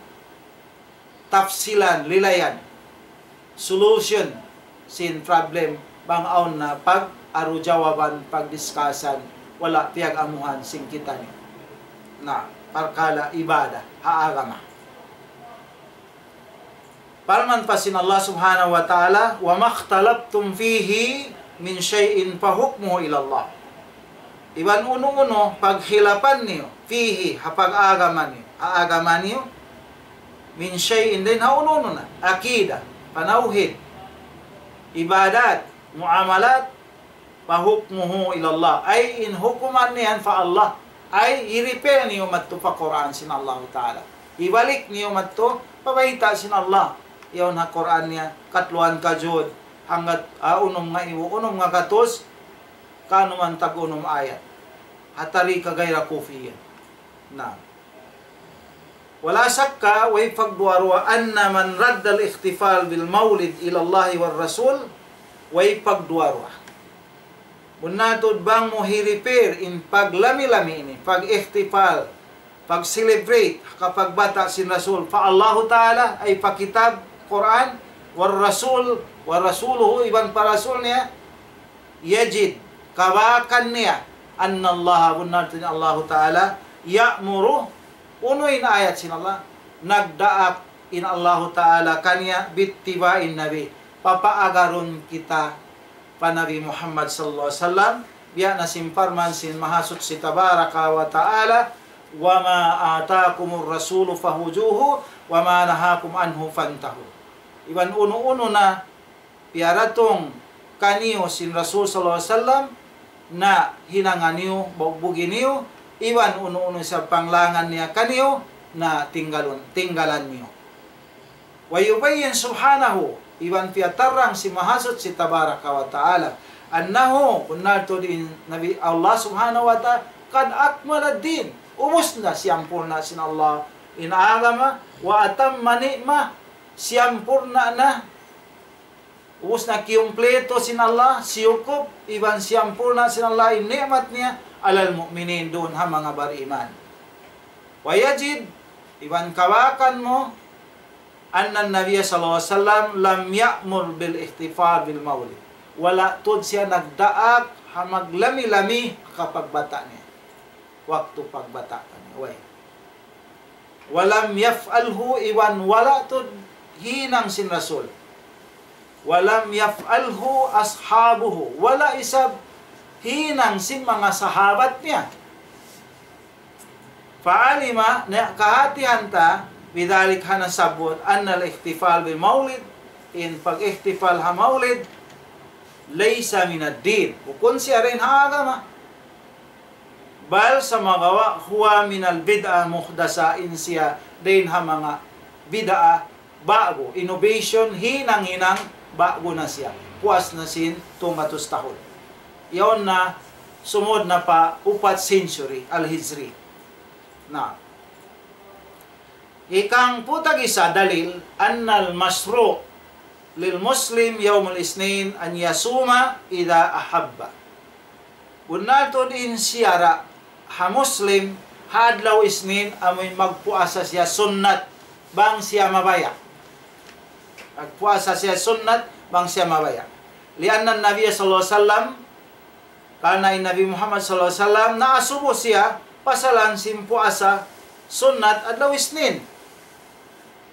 tafsilan, lilayan, solution sin problem, bang awn na pag-aru-jawaban, pagdiscussion, wala' piyag-amuhan sin kitaniyu. Na, parkala' ibadat, ha agama. Parman pa sin Allah subhanahu wa ta'ala, وما اختلفتم فيه من شيء فحكمه إلى الله. Iban unu-unu paghilapan niyu, فيه, ha pag-agama niyu, ha agama niyu, من شيء, dayn ha unu-unu na, akida, panawhid, ibadat, muamalat, فحكمه إلى الله. Ay in hukuman niya yan pa Allah. Ay, i-refer niyu madtu pa Qur'an sin Allahu Ta'ala. Ibalik niyu madtu pa bayta' sin Allah. Yaun ha Qur'an niya, katluan kajud, hanggat, ah, unum ngaibu, unum ngagatus, kanuman tag-unum ayat. Ha tarika ghayra kufiyya. Na. ولا شك, way pagduwa-ruwa, أن من رد الاحتفال بالمولد إلى الله والرسول, way pagduwa-ruwa. Bunnal tuud bang mu hi-refer in paglami-lami ini, pag-ihtifal, pag-celebrate ha kapagbata' sin Rasul, pa Allahu Ta'ala, ay pa kitab, Qur'an, والرسول ورسوله, iban pa Rasul niya, يجد, kabakan niya, أن الله, bunnal tuud in Allahu Ta'ala, يأمر, unu in ayat sin Allah, nagdaak in Allahu Ta'ala kaniya, باتباع النبي, papaagarun kita pa Nabi Muhammad sallallahu alayhi wasallam, biya' na sin parman sin Mahasuchi Tabaraka wa Ta'ala, وما آتاكم الرسول فخذوه وما نهاكم عنه فانتهوا. Iban unu-unu na piyaratung kaniyu sin Rasul sallallahu alayhi wasallam, na hinanga niyu, bugbugi niyu, iban unu-unu isab panglangan niya kaniyu, na tinggalun, tinggalan niyu. ويبين سبحانه, iban piyatarrang sin Mahasuchi Tabaraka wa Ta'ala, أنه, bunnal tuud in Nabi Allah Subhanahu wa Ta'ala, قد أكمل الدين, ubus na, siyampurna' sin Allah in agama, وأتم النعمة, siyampurna' na, ubus na, kiyumpleto sin Allah, siyukup, iban siyampurna' sin Allah in ni'mat niya, على المؤمنين, duun ha manga bariman. ويجد, iban kabakan mu, أن النبي صلى الله عليه وسلم لم يأمر بالاحتفال بالمولد. Wala' tuud siya nagdaak ha maglami-lami ha kapagbata' niya. Waktu pagbata' kaniya. Way. ولم يفعله, iban wala' tuud hinang sin Rasul. ولم يفعله أصحابه. Wala' isab hinang sin manga sahabat niya. فعلم, na kahatihan ta, بذلك, ha nasabbut, أن الاحتفال بالمولد, in pag-ihtifal ha maulid, ليس من الدين, bukun siya dayn ha agama. بل, sumagawa', هو من البدع المحدثة, in siya dayn ha manga bid'a ba'gu, innovation, hinang-hinang ba'gu na siya. Puas na sin tunggatus tahun. Yaun na sumud na pa upat century, al-Hijri. Na. Hikahangpu' tag-isa dalil, أن المشروع للمسلم يوم الاثنين أن يصوم إذا أحب. Bunnal tuud in siyara' ha Muslim ha adlaw Isnin amuin magpuasa siya sunnat bang siya mabaya'. Magpuasa siya sunnat bang siya mabaya'. لأن النبي صلى الله عليه وسلم, karna' in Nabi Muhammad sallallahu alayhi wasallam naasubu siya pasalan sin puasa sunnat adlaw Isnin.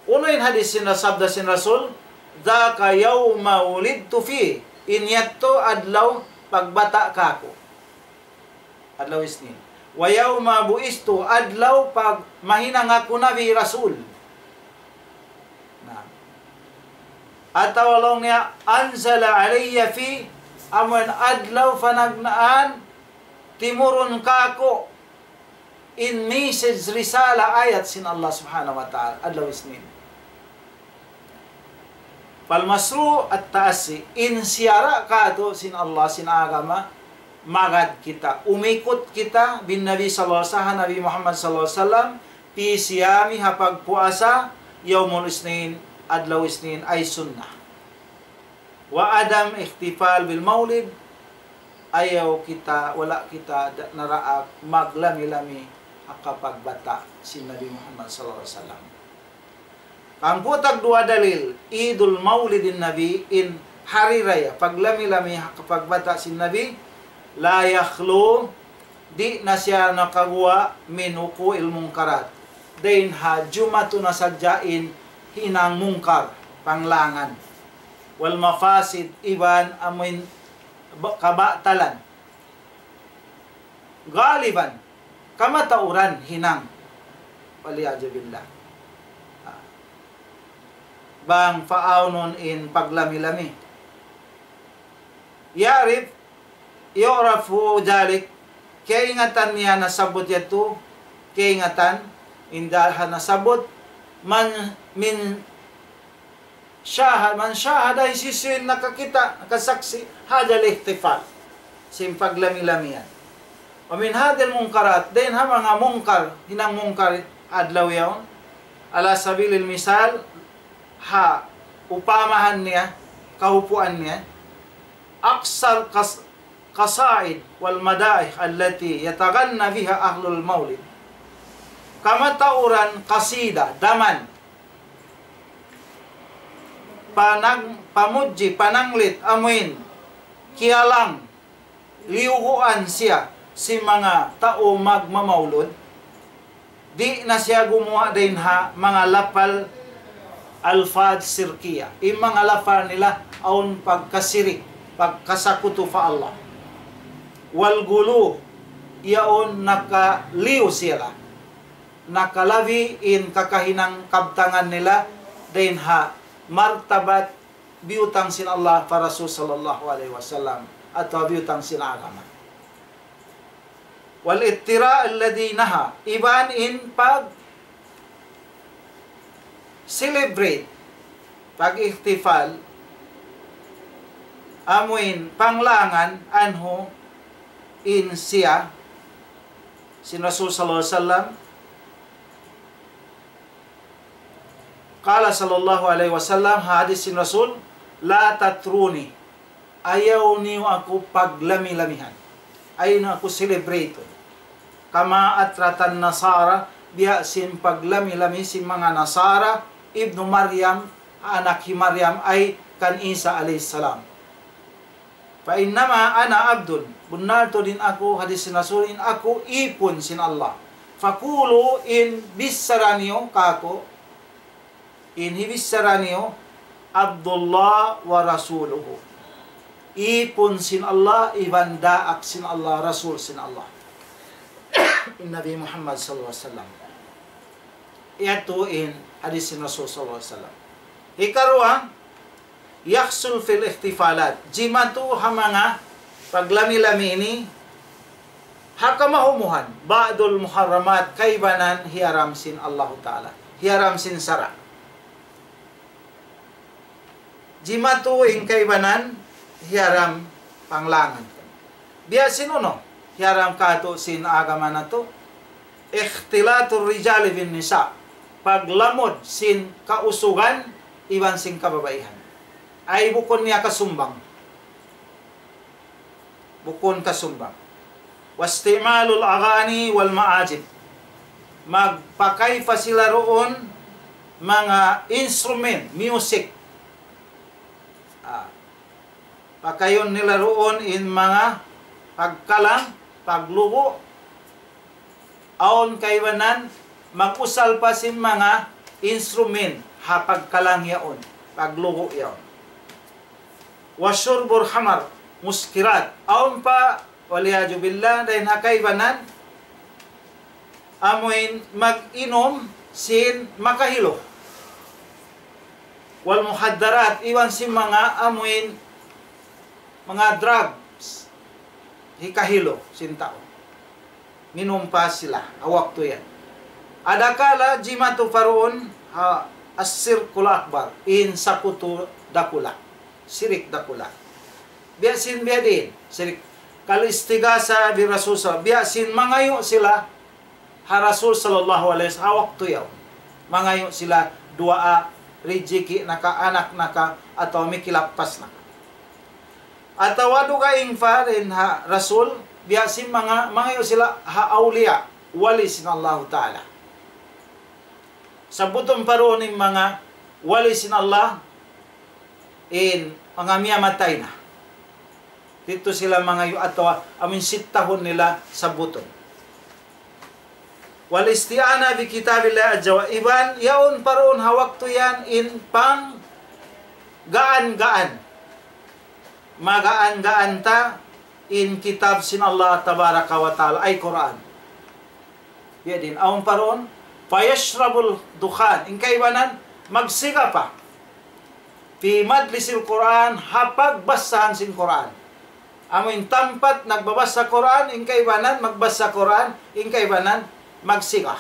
Unu in hadis sin, sabda sin Rasul, ذاك يوم ولدت فيه, in yadtu adlaw pagbata' kāku'. Adlaw Isnin. ويوم بعثت, adlaw pag mahinang aku Nabi Rasul. Na. Atawa laung niya, أنزل علي فيه, amuin adlaw panagnaan, timurun kāku' in message, risala, ayat sin Allah Subhanahu wa Ta'ala, adlaw Isnin. فالمشروع التأسي, in siyara' kātu' sin Allah, sin agama, magad kita, umikut kita بالنبي صلى الله عليه وسلم, Nabi Muhammad sallallahu alayhi wasallam, في صيام, ha pagpuasa, يوم الاثنين, adlaw Isnin, ay sunnah. وعدم الاحتفال بالمولد, ayaw kita, wala' kita da-, naraak maglami-lami ha kapagbata' sin Nabi Muhammad sallallahu alayhi wasallam. Hangpu' tagduwa dalil, عيد مولد النبي, in hari raya paglami-lami ha kapagbata' sin Nabi, لا يخلو, di' na siya nakaguwa' من وقوع المنكرات. Dayn ha jumatu na sadja in hinang mungkar, panglangan. والمفاسد, iban amuin ba-, kabatalan. غالبا, kamatauran hinang. والعياذ بالله. Ah. Bang paawnun in paglami-lami. يعرف يعرف ذلك, kaingatan niya nasabbut yadtu, kaingatan, in da-, ha nasabbut, من, من شاهد, من شاهد, hisiyu-siyu in nakakita', nakasaksi', هذا الاحتفال, sin paglami-lami yan. ومن هذه المنكرات, dayn ha manga mungkar, hinang mungkar adlaw yaun, على سبيل المثال, ha upamahan niya, kahupuan niya, أقصى القص-، القصائد والمدائح التي يتغنى بها أهل المولد. kamatauran qasida, daman, panang-, pamudji, pananglit, amuin, kiyalang, liyuguan siya sin manga tau magmamaulud, di' na siya gumuwa' dayn ha manga lapal alfaz sirkiya. In manga lapal nila awn pagkasirik, pagkasakutu pa Allah. Wal gulu, yaun nakaliyu sila. Nakalabi in kakahinang kabtangan nila dayn ha martabat biyutang sin Allah pa Rasul sallallahu alayhi wasallam, atawa biyutang sin agama. Wal ittira alladhi naha, iban in pag-celebrate, pag-ihtifal, amuin panglangan, anhu, in siya, sin Rasul sallallahu alayhi wasallam, Qala sallallahu alayhi wasallam, ha hadis sin Rasul, "La tatruni." Ayaw niyu aku paglami-lamihan. Ayaw niyu aku celebrate. Kama atratan Nasara, biya' sin paglami-lami sin manga Nasara, Ibnu Maryam, anak hi Maryam, ay kan Isa alayhi salam. "Fa innama ana abdun." Bunnal tuud in aku, hadis sin Rasul, in aku ipun sin Allah. "Faqulu," in bichara niyu kāku', in hibichara niyu, "Abdullah wa rasuluhu." Ipun sin Allah, iban daak sin Allah, Rasul sin Allah. In Nabi Muhammad sallallahu alayhi wasallam. Yadtu in hadis sin Rasul sallallahu alayhi wasallam. Hikaruwa, yahsul fil ihtifalat. Jimatu ha manga paglami-lami ini, ha kamahumuhan, ba'dul muharramat, kaibanan hiyaram sin Allahu Ta'ala. Hiyaram sin sara'. Jimatu in kaibanan hiyaram panglangan. Biya' sin unu, hiyaram kātu' sin agama natu', ikhtilatur rijali bin nisa, paglamud sin kausugan iban sin kababaihan. Ay bukun niya kasumbang. Bukun kasumbang. Wasti'malul aghani wal ma'azif. Magpakay pa sila duun manga instrument, music. Ah. Pakayun nila duun in manga pagkalang, paglugu', awn kaibanan, mag-usal pa sin manga instrument ha pagkalang yaun, paglugu' yaun. Wa shurbul khamar muskirat. Awn pa, wal iyadhu billah, dayn ha kaibanan, amuin mag-inum sin makahilu. Wal mukhaddarat, iban sin manga amuin manga drugs, hikahilu sin tau. Minum pa sila, ha waktu yan. Adakala jimatu pa duun, ha, as-shirkul akbar, in sakutu dakula', sirik dakula'. Biya' sin biya' diin, sirik. Kal istighasa bi Rasul sa-, biya' sin mangayu' sila, ha Rasul sallallahu alayhi wasallam, ha waktu yaun. Mangayu' sila duwaa, rijiki' na ka, anak na ka, atawa mikilappas na ka. Atawa dugaing pa dayn ha Rasul, biya' sin manga, mangayu' sila ha awliya, wali sin Allahu Ta'ala. Sabbutun pa duun in manga wali sin Allah, in manga miyamatay na. Didtu sila mangayu' atawa amuin sittahun nila sabbutun. Wal isti'ana bi kitabillah azza wa, iban yaun pa duun ha waktu yan in panggaan-gaan. Magaan-gaan ta in kitab sin Allah tabaraka wa ta'ala, ay Qur'an. Biya' diin, awn pa duun, fayashrabud dukhan. In kaibanan, magsiga pa. Fi majlisil Qur'an, ha pagbassahan sin Qur'an. Amu in tampat nagbabassa Qur'an, in kaibanan magbassa Qur'an, in kaibanan magsiga.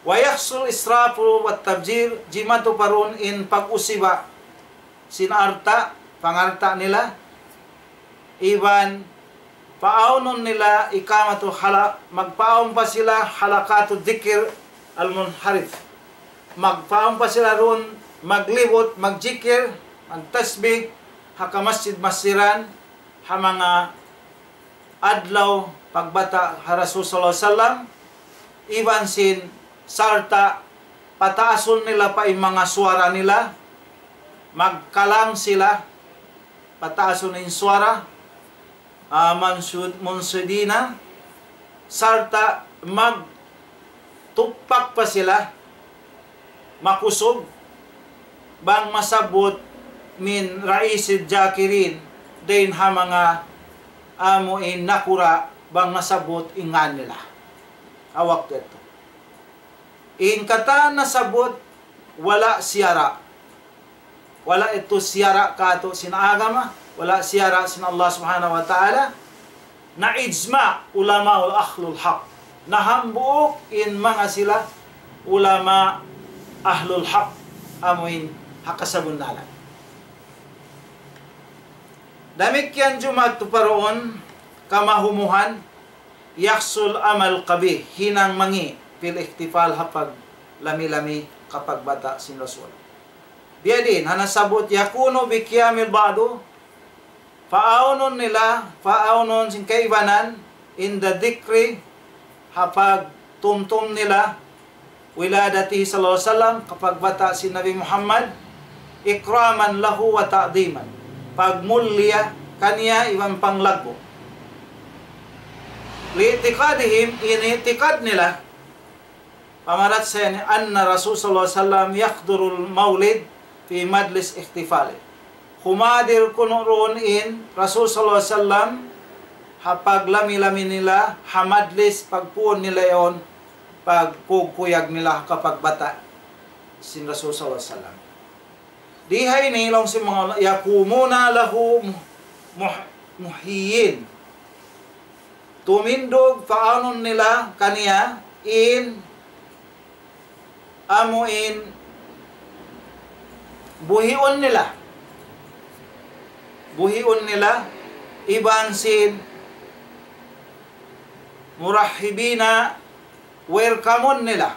Wa yahsul israfu wat tabzir, jimatu pa duun in pag-usiba sin alta', pangalta' nila, iban paawnun nila iqamatul hala-, magpaawn pa sila halaqatud dhikr al munharif. Magpaawn pa sila duun maglibut, magjikil, magtasbih, ha kamasjid-masjidan, ha manga adlaw pagbata' ha Rasul sallallahu alayhi wasallam, iban sin sarta' pataasun nila pa in manga suwara nila, magkalang sila, pataasun in suwara, ah, mansud-, munsidina, sarta' magtuppak pa sila, makusug, bang masabbut min ra'isi zakirin, dayn ha manga amu in nakura', bang masabbut in ngan nila. Ha waktu yadtu. In katan nasabbut, wala' siyara'. Wala' yadtu siyara' katu' sin agama, wala' siyara' sin Allah Subhanahu wa Ta'ala. Na ijma' ulama ahlul haq. Na hambuuk in manga sila ulama ahlul haq. Amu in ha kasabunnalan. Damikkiyan jumatu pa duun kamahumuhan, yahsul amal qabih, hinang mangi' fil ihtifal ha paglami-lami kapagbata' sin Rasul. Biyadiin, ha nasabbut, yakunu bi qiyamil ba'du, paawnun nila, paawnun sin kaibanan, inda dhikri, ha pagtumtum nila, wiladatihi sallallahu alayhi wasallam, kapagbata' sin Nabi Muhammad, ikraman lahu wa ta'dhiman. Pagmulia kaniya iban panglaggu'. Li'tiqadihim, in i'tiqad nila, pamarachaya nila, anna Rasul sallallahu alayhi wasallam yahdurul mawlid fi majlis ihtifali. Humadir kunu' duun in Rasul sallallahu alayhi wasallam ha paglami-lami nila, ha majlis pagpuun nila yaun, pagkukuyag nila kapagbata' sin Rasul sallallahu alayhi wasallam. Di ha ini laung sin manga ulama, yakumuna lahu muh-, muh-, muhiyyin. Tumindug paawnun nila kaniya in amu in buhiun nila. Buhiun nila iban sin murahhibina, welcome-un nila.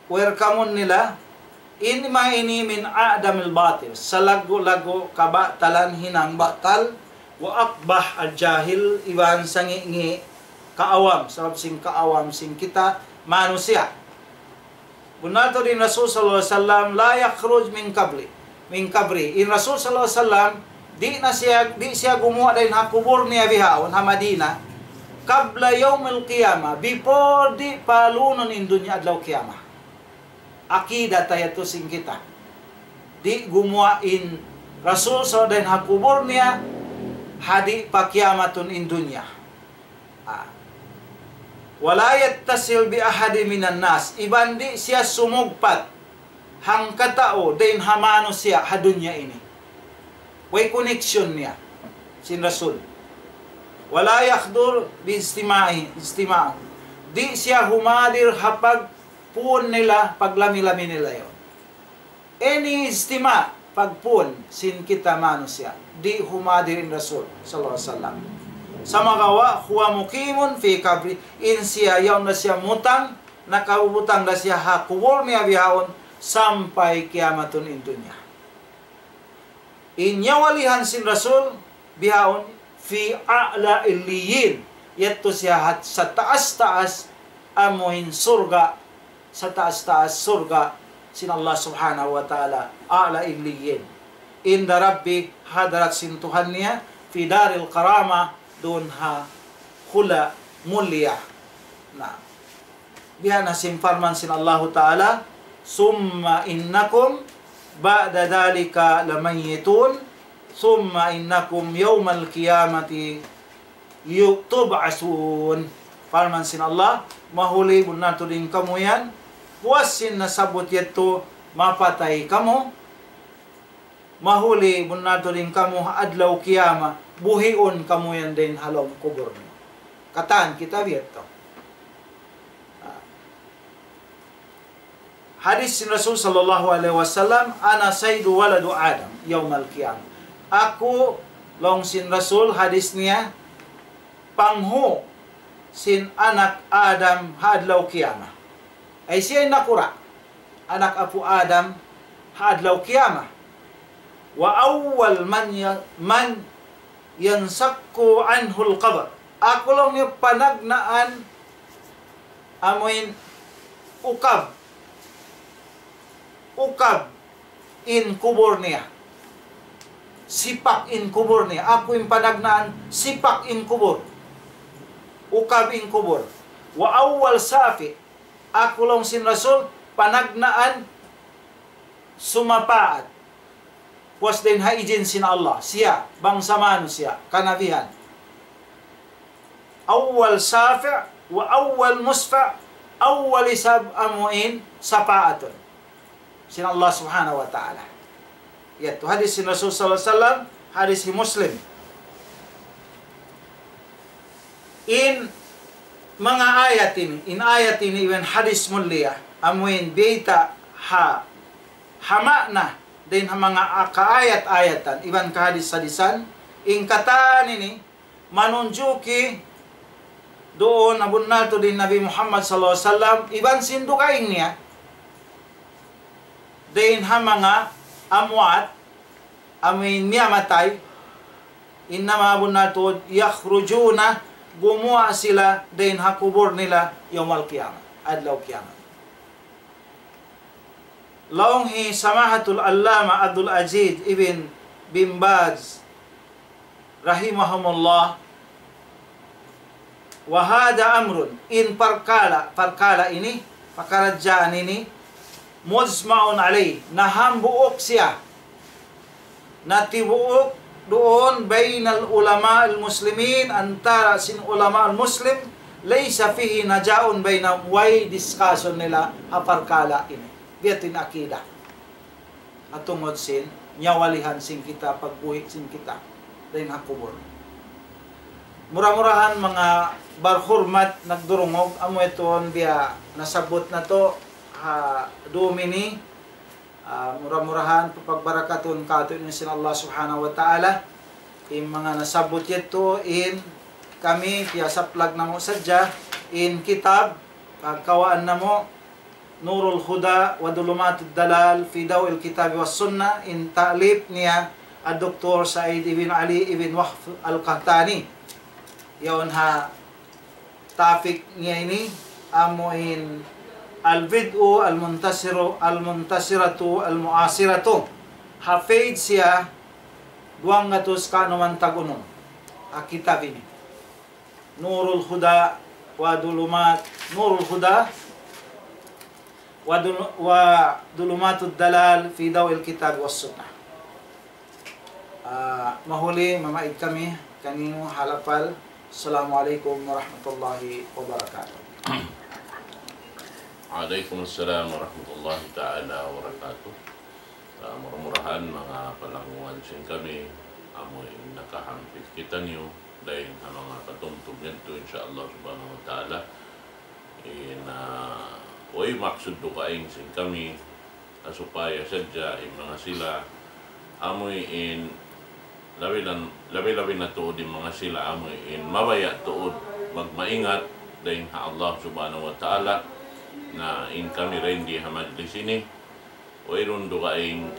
Welcome-un nila. In ma ini min a'dhamil batil. Salaggu'-laggu' kabatalan hinang batal. Wa aqbahil jahil, iban sangi'-ngi' kaawam, sabab sin kaawam sin kita manusiya'. Bunnal tuud in Rasul sallallahu alayhi wasallam, la yakhruj min qabri, min qabri. In Rasul sallallahu alayhi wasallam, di' na siya, di' siya gumuwa' dayn ha kubul niya bihaun, ha Madina, qabla yawmil qiyamah, before di' pa lunun in dunya adlaw qiyamah. Akida ta yadtu sin kita. Di' gumuwa' in Rasul sallallahu alayhi wasallam dayn ha kubul niya, ha di' pa kiyamatun in dunya. Ah. Wa la yattasil bi ahadin minan nas. Iban di' siya sumugpat hangkatau dayn ha manusiya' ha dunya ini. Way connection niya sin Rasul. Wa la yahdur bi ijtima'i, ijtima'. Di' siya humadir ha pagpuun nila, paglami-lami nila yaun. Any ijtima', pagpuun sin kita manusiya', di' humadir in Rasul sallallahu alayhi wasallam. Sumagawa', huwa muqimun fi qabri, in siya yaun da siya mutang, nakabutang da siya ha kubul niya bihaun, sampay kiyamatun in dunya. In nyawa lihan sin Rasul, bihaun, fi a'la illiyin. Yadtu siya ha, sa taas-taas amuin surga', sa taas-taas surga' sin Allah Subhanahu wa Ta'ala, a'la illiyin. Inda Rabbi, hadarat sin Tuhan niya, fi daril karama, duun ha hula' mulia. Na, biya' na sin parman sin Allahu Ta'ala, ثم إنكم بعد ذلك لميتون ثم إنكم يوم القيامة يو-، تبعثون. Parman sin Allah, mahuli bunnal tuud in kamu yan, puas sin nasabbut yadtu, mapatay kamu, mahuli bunnal tuud in kamu ha adlaw kiyamat, buhiun kamu yan dayn ha lawm kubul niyu. Katan kita biya' yadtu. Ah. Hadis sin Rasul sallallahu alayhi wasallam, أنا سيد ولد آدم يوم القيامة. Aku, laung sin Rasul, hadis niya, panghu' sin anak Adam ha adlaw kiyamat. Ay siya in nakura', anak apu' Adam ha adlaw kiyamat. وأول من ي-، من ينشق عنه القبر. Aku laung niya panagnaan Amuin ukab. Ukab in kubul niya. Sipak in kubul niya. Aku in panagnaan, sipak in kubul. Ukab in kubul. Wa awwal shafi'. Aku laung sin Rasul, panagnaan sumapaat. Puas dayn ha ijin sin Allah. Siya, bangsa manusiya', kanabihan. Awwal shafi', wa awwal musfa', awwal isab amuin sapaatun. Sin Allah subhanahu wa ta'ala. Yadtu hadis sin Rasul sallallahu alayhi wasallam, hadis hi Muslim. In manga ayat ini, in ayat ini iban hadis mulia, amuin biyayta' ha, ha ma'na, dayn ha manga kaayat-ayatan, iban kahadis-hadisan, in katan ini, manunjuki duun ha bunnal tuud in Nabi Muhammad sallallahu alayhi wasallam, iban sin dugaing niya, dayn ha manga amwat, amuin miyatay, innama bunnal tuud, yakhrujuna, gumuwa' sila dayn ha kubul nila, yawmal qiyamah, adlaw kiyamat. Laung hi Samahatul Allama Abdul Aziz ibn bin Baz rahimahumullah, wa hadha amrun, in parkala', parkala' ini, pakaradjaan ini, mujma'un alayh, nahambuuk siya, natibuuk duun baynal ulama'il muslimin, antara sin ulama'il muslim, laysa fihi niza'un baynahum, way discussion nila ha parkala' ini. Biya' ha yan in akida. Ha tungud sin nyawalihan sin kita, pagbuhi' sin kita dayn ha kubul. Mura-murahan manga barhurmat nagdurungug, amu yadtu in biya' nasabbut natu' ha dum ini, ah, mura-murahan papagbarakatun katu' ini sin Allah subhanahu wa ta'ala. In manga nasabbut yadtu in kami piyasaplag namu' sadja in kitab, ah, kawaan namu', Nurul Huda wa Dhulumatud Dalal fi Daw'il Kitabi was Sunnah, in ta'lif niya Doktor Said ibn Ali ibn Wahf Al-Qahtani. Yaun ha topic niya ini, amu in Al-Bid'u Al-Muntasiru, Al-Muntasiratu Al-Mu'asiratu. Ha page siya duwanggatus kanuman tag-unum. Ha kitab ini. Nurul Huda wa Dhulumat, Nurul Huda wa Dhul-, wa Dhulumatud Dalal fi Daw'il Kitab was Sunnah. Ah, mahuli, mamaid kami kaniyu ha lapal. Assalamu alaykum warahmatullahi wabarakatuh. Wa alaykum assalam warahmatullahi ta'ala wabarakatuh. Ah, mura-murahan manga palanguwan sin kami, amu in nakahampit kitaniyu, dayn ha manga patumtum yadtu, insya Allah subhanahu wa ta'ala. In, ah, way maksud dugaing sin kami, ah, supaya sadja in manga sila, amu in labi-, labi-labi na tuud in manga sila, amu in mabaya' tuud magmaingat dayn ha Allah subhanahu wa ta'ala, na in kami dayn di ha majlis ini, wayruun dugaing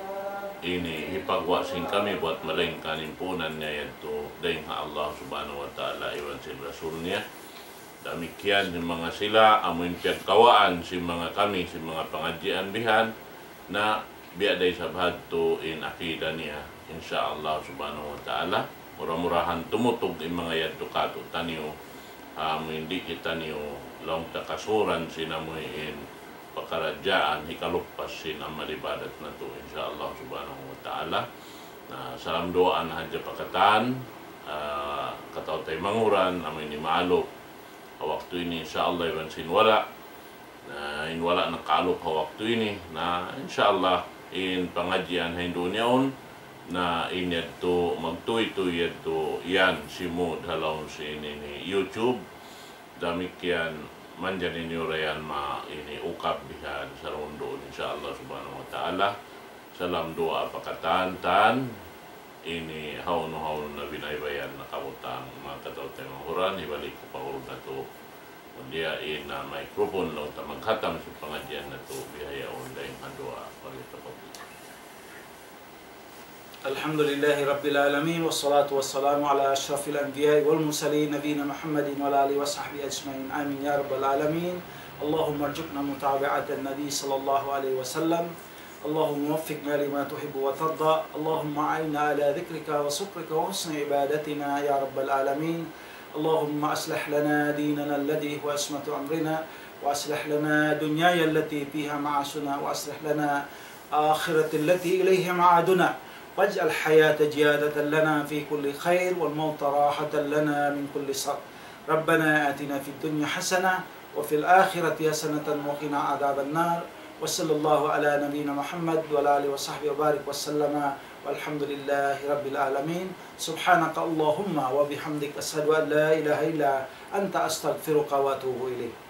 ini hipagwa' sin kami buat malaingkan in puunan niya yadtu dayn ha Allah subhanahu wa ta'ala iban sin Rasul niya. Damikkiyan sin manga sila, amu in piyagkawaan sin manga kami, sin manga pangadjian bihan, na biya' da isab hadtu in akida niya, insya Allah subhanahu wa ta'ala. Mura-murahan tumutug in manga yadtu katu'taniyu, amu in di' kitaniyu laung ta kasuran sin amu in pakaradjaan hikaluppas sin amal ibadat natu', insya Allah subhanahu wa ta'ala. Na, salam duwaa na hadja pa katan, ah, kataw-taymanghuran, amu in imaalup ha waktu ini, insya Allah, iban sin wala'. Na, in wala' nakaalup ha waktu ini. Na, insya Allah, in pangadjian ha Indonesia yaun, na in yadtu magtūy-tūy yadtu yan simūd ha lawm sin ini YouTube. Damikkiyan, manjari niyu ra yan ma ini ukab bihan sarundun, insya Allah subhanahu wa ta'ala. Salam duwaa pa katan, tan ini hawnu-hawnu na binaybayan na kabutang, manga kataw-taymanghuran, hibalik ku pa urun natu'. Kemudian in, ah, microphone laung ta maghatam sin pangadjian natu', bihaun dayn ha duwaa. Wal tafadhal. الحمد لله رب العالمين، والصلاة والسلام على أشرف الأنبياء والمرسلين، نبينا محمد وعلى آله وصحبه أجمعين. آمين يا رب العالمين. اللهم ارزقنا متابعة النبي صلى الله عليه وسلم. اللهم وفقنا لما تحب وترضى. اللهم أعنا على ذكرك وشكرك وحسن عبادتنا يا رب العالمين. اللهم أصلح لنا ديننا الذي هو عصمة أمرنا، وأصلح لنا دنيانا التي فيها معاشنا، وأصلح لنا آخرة التي إليها معادنا، واجعل الحياة زيادة لنا في كل خير والموت راحة لنا من كل شر. ربنا آتنا في الدنيا حسنة وفي الآخرة حسنة وقنا عذاب النار. وصلى الله على نبينا محمد وعلى آله وصحبه وبارك وسلم. والحمد لله رب العالمين. سبحانك اللهم وبحمدك، أشهد أن لا إله إلا أنت، أستغفرك وأتوب إليك.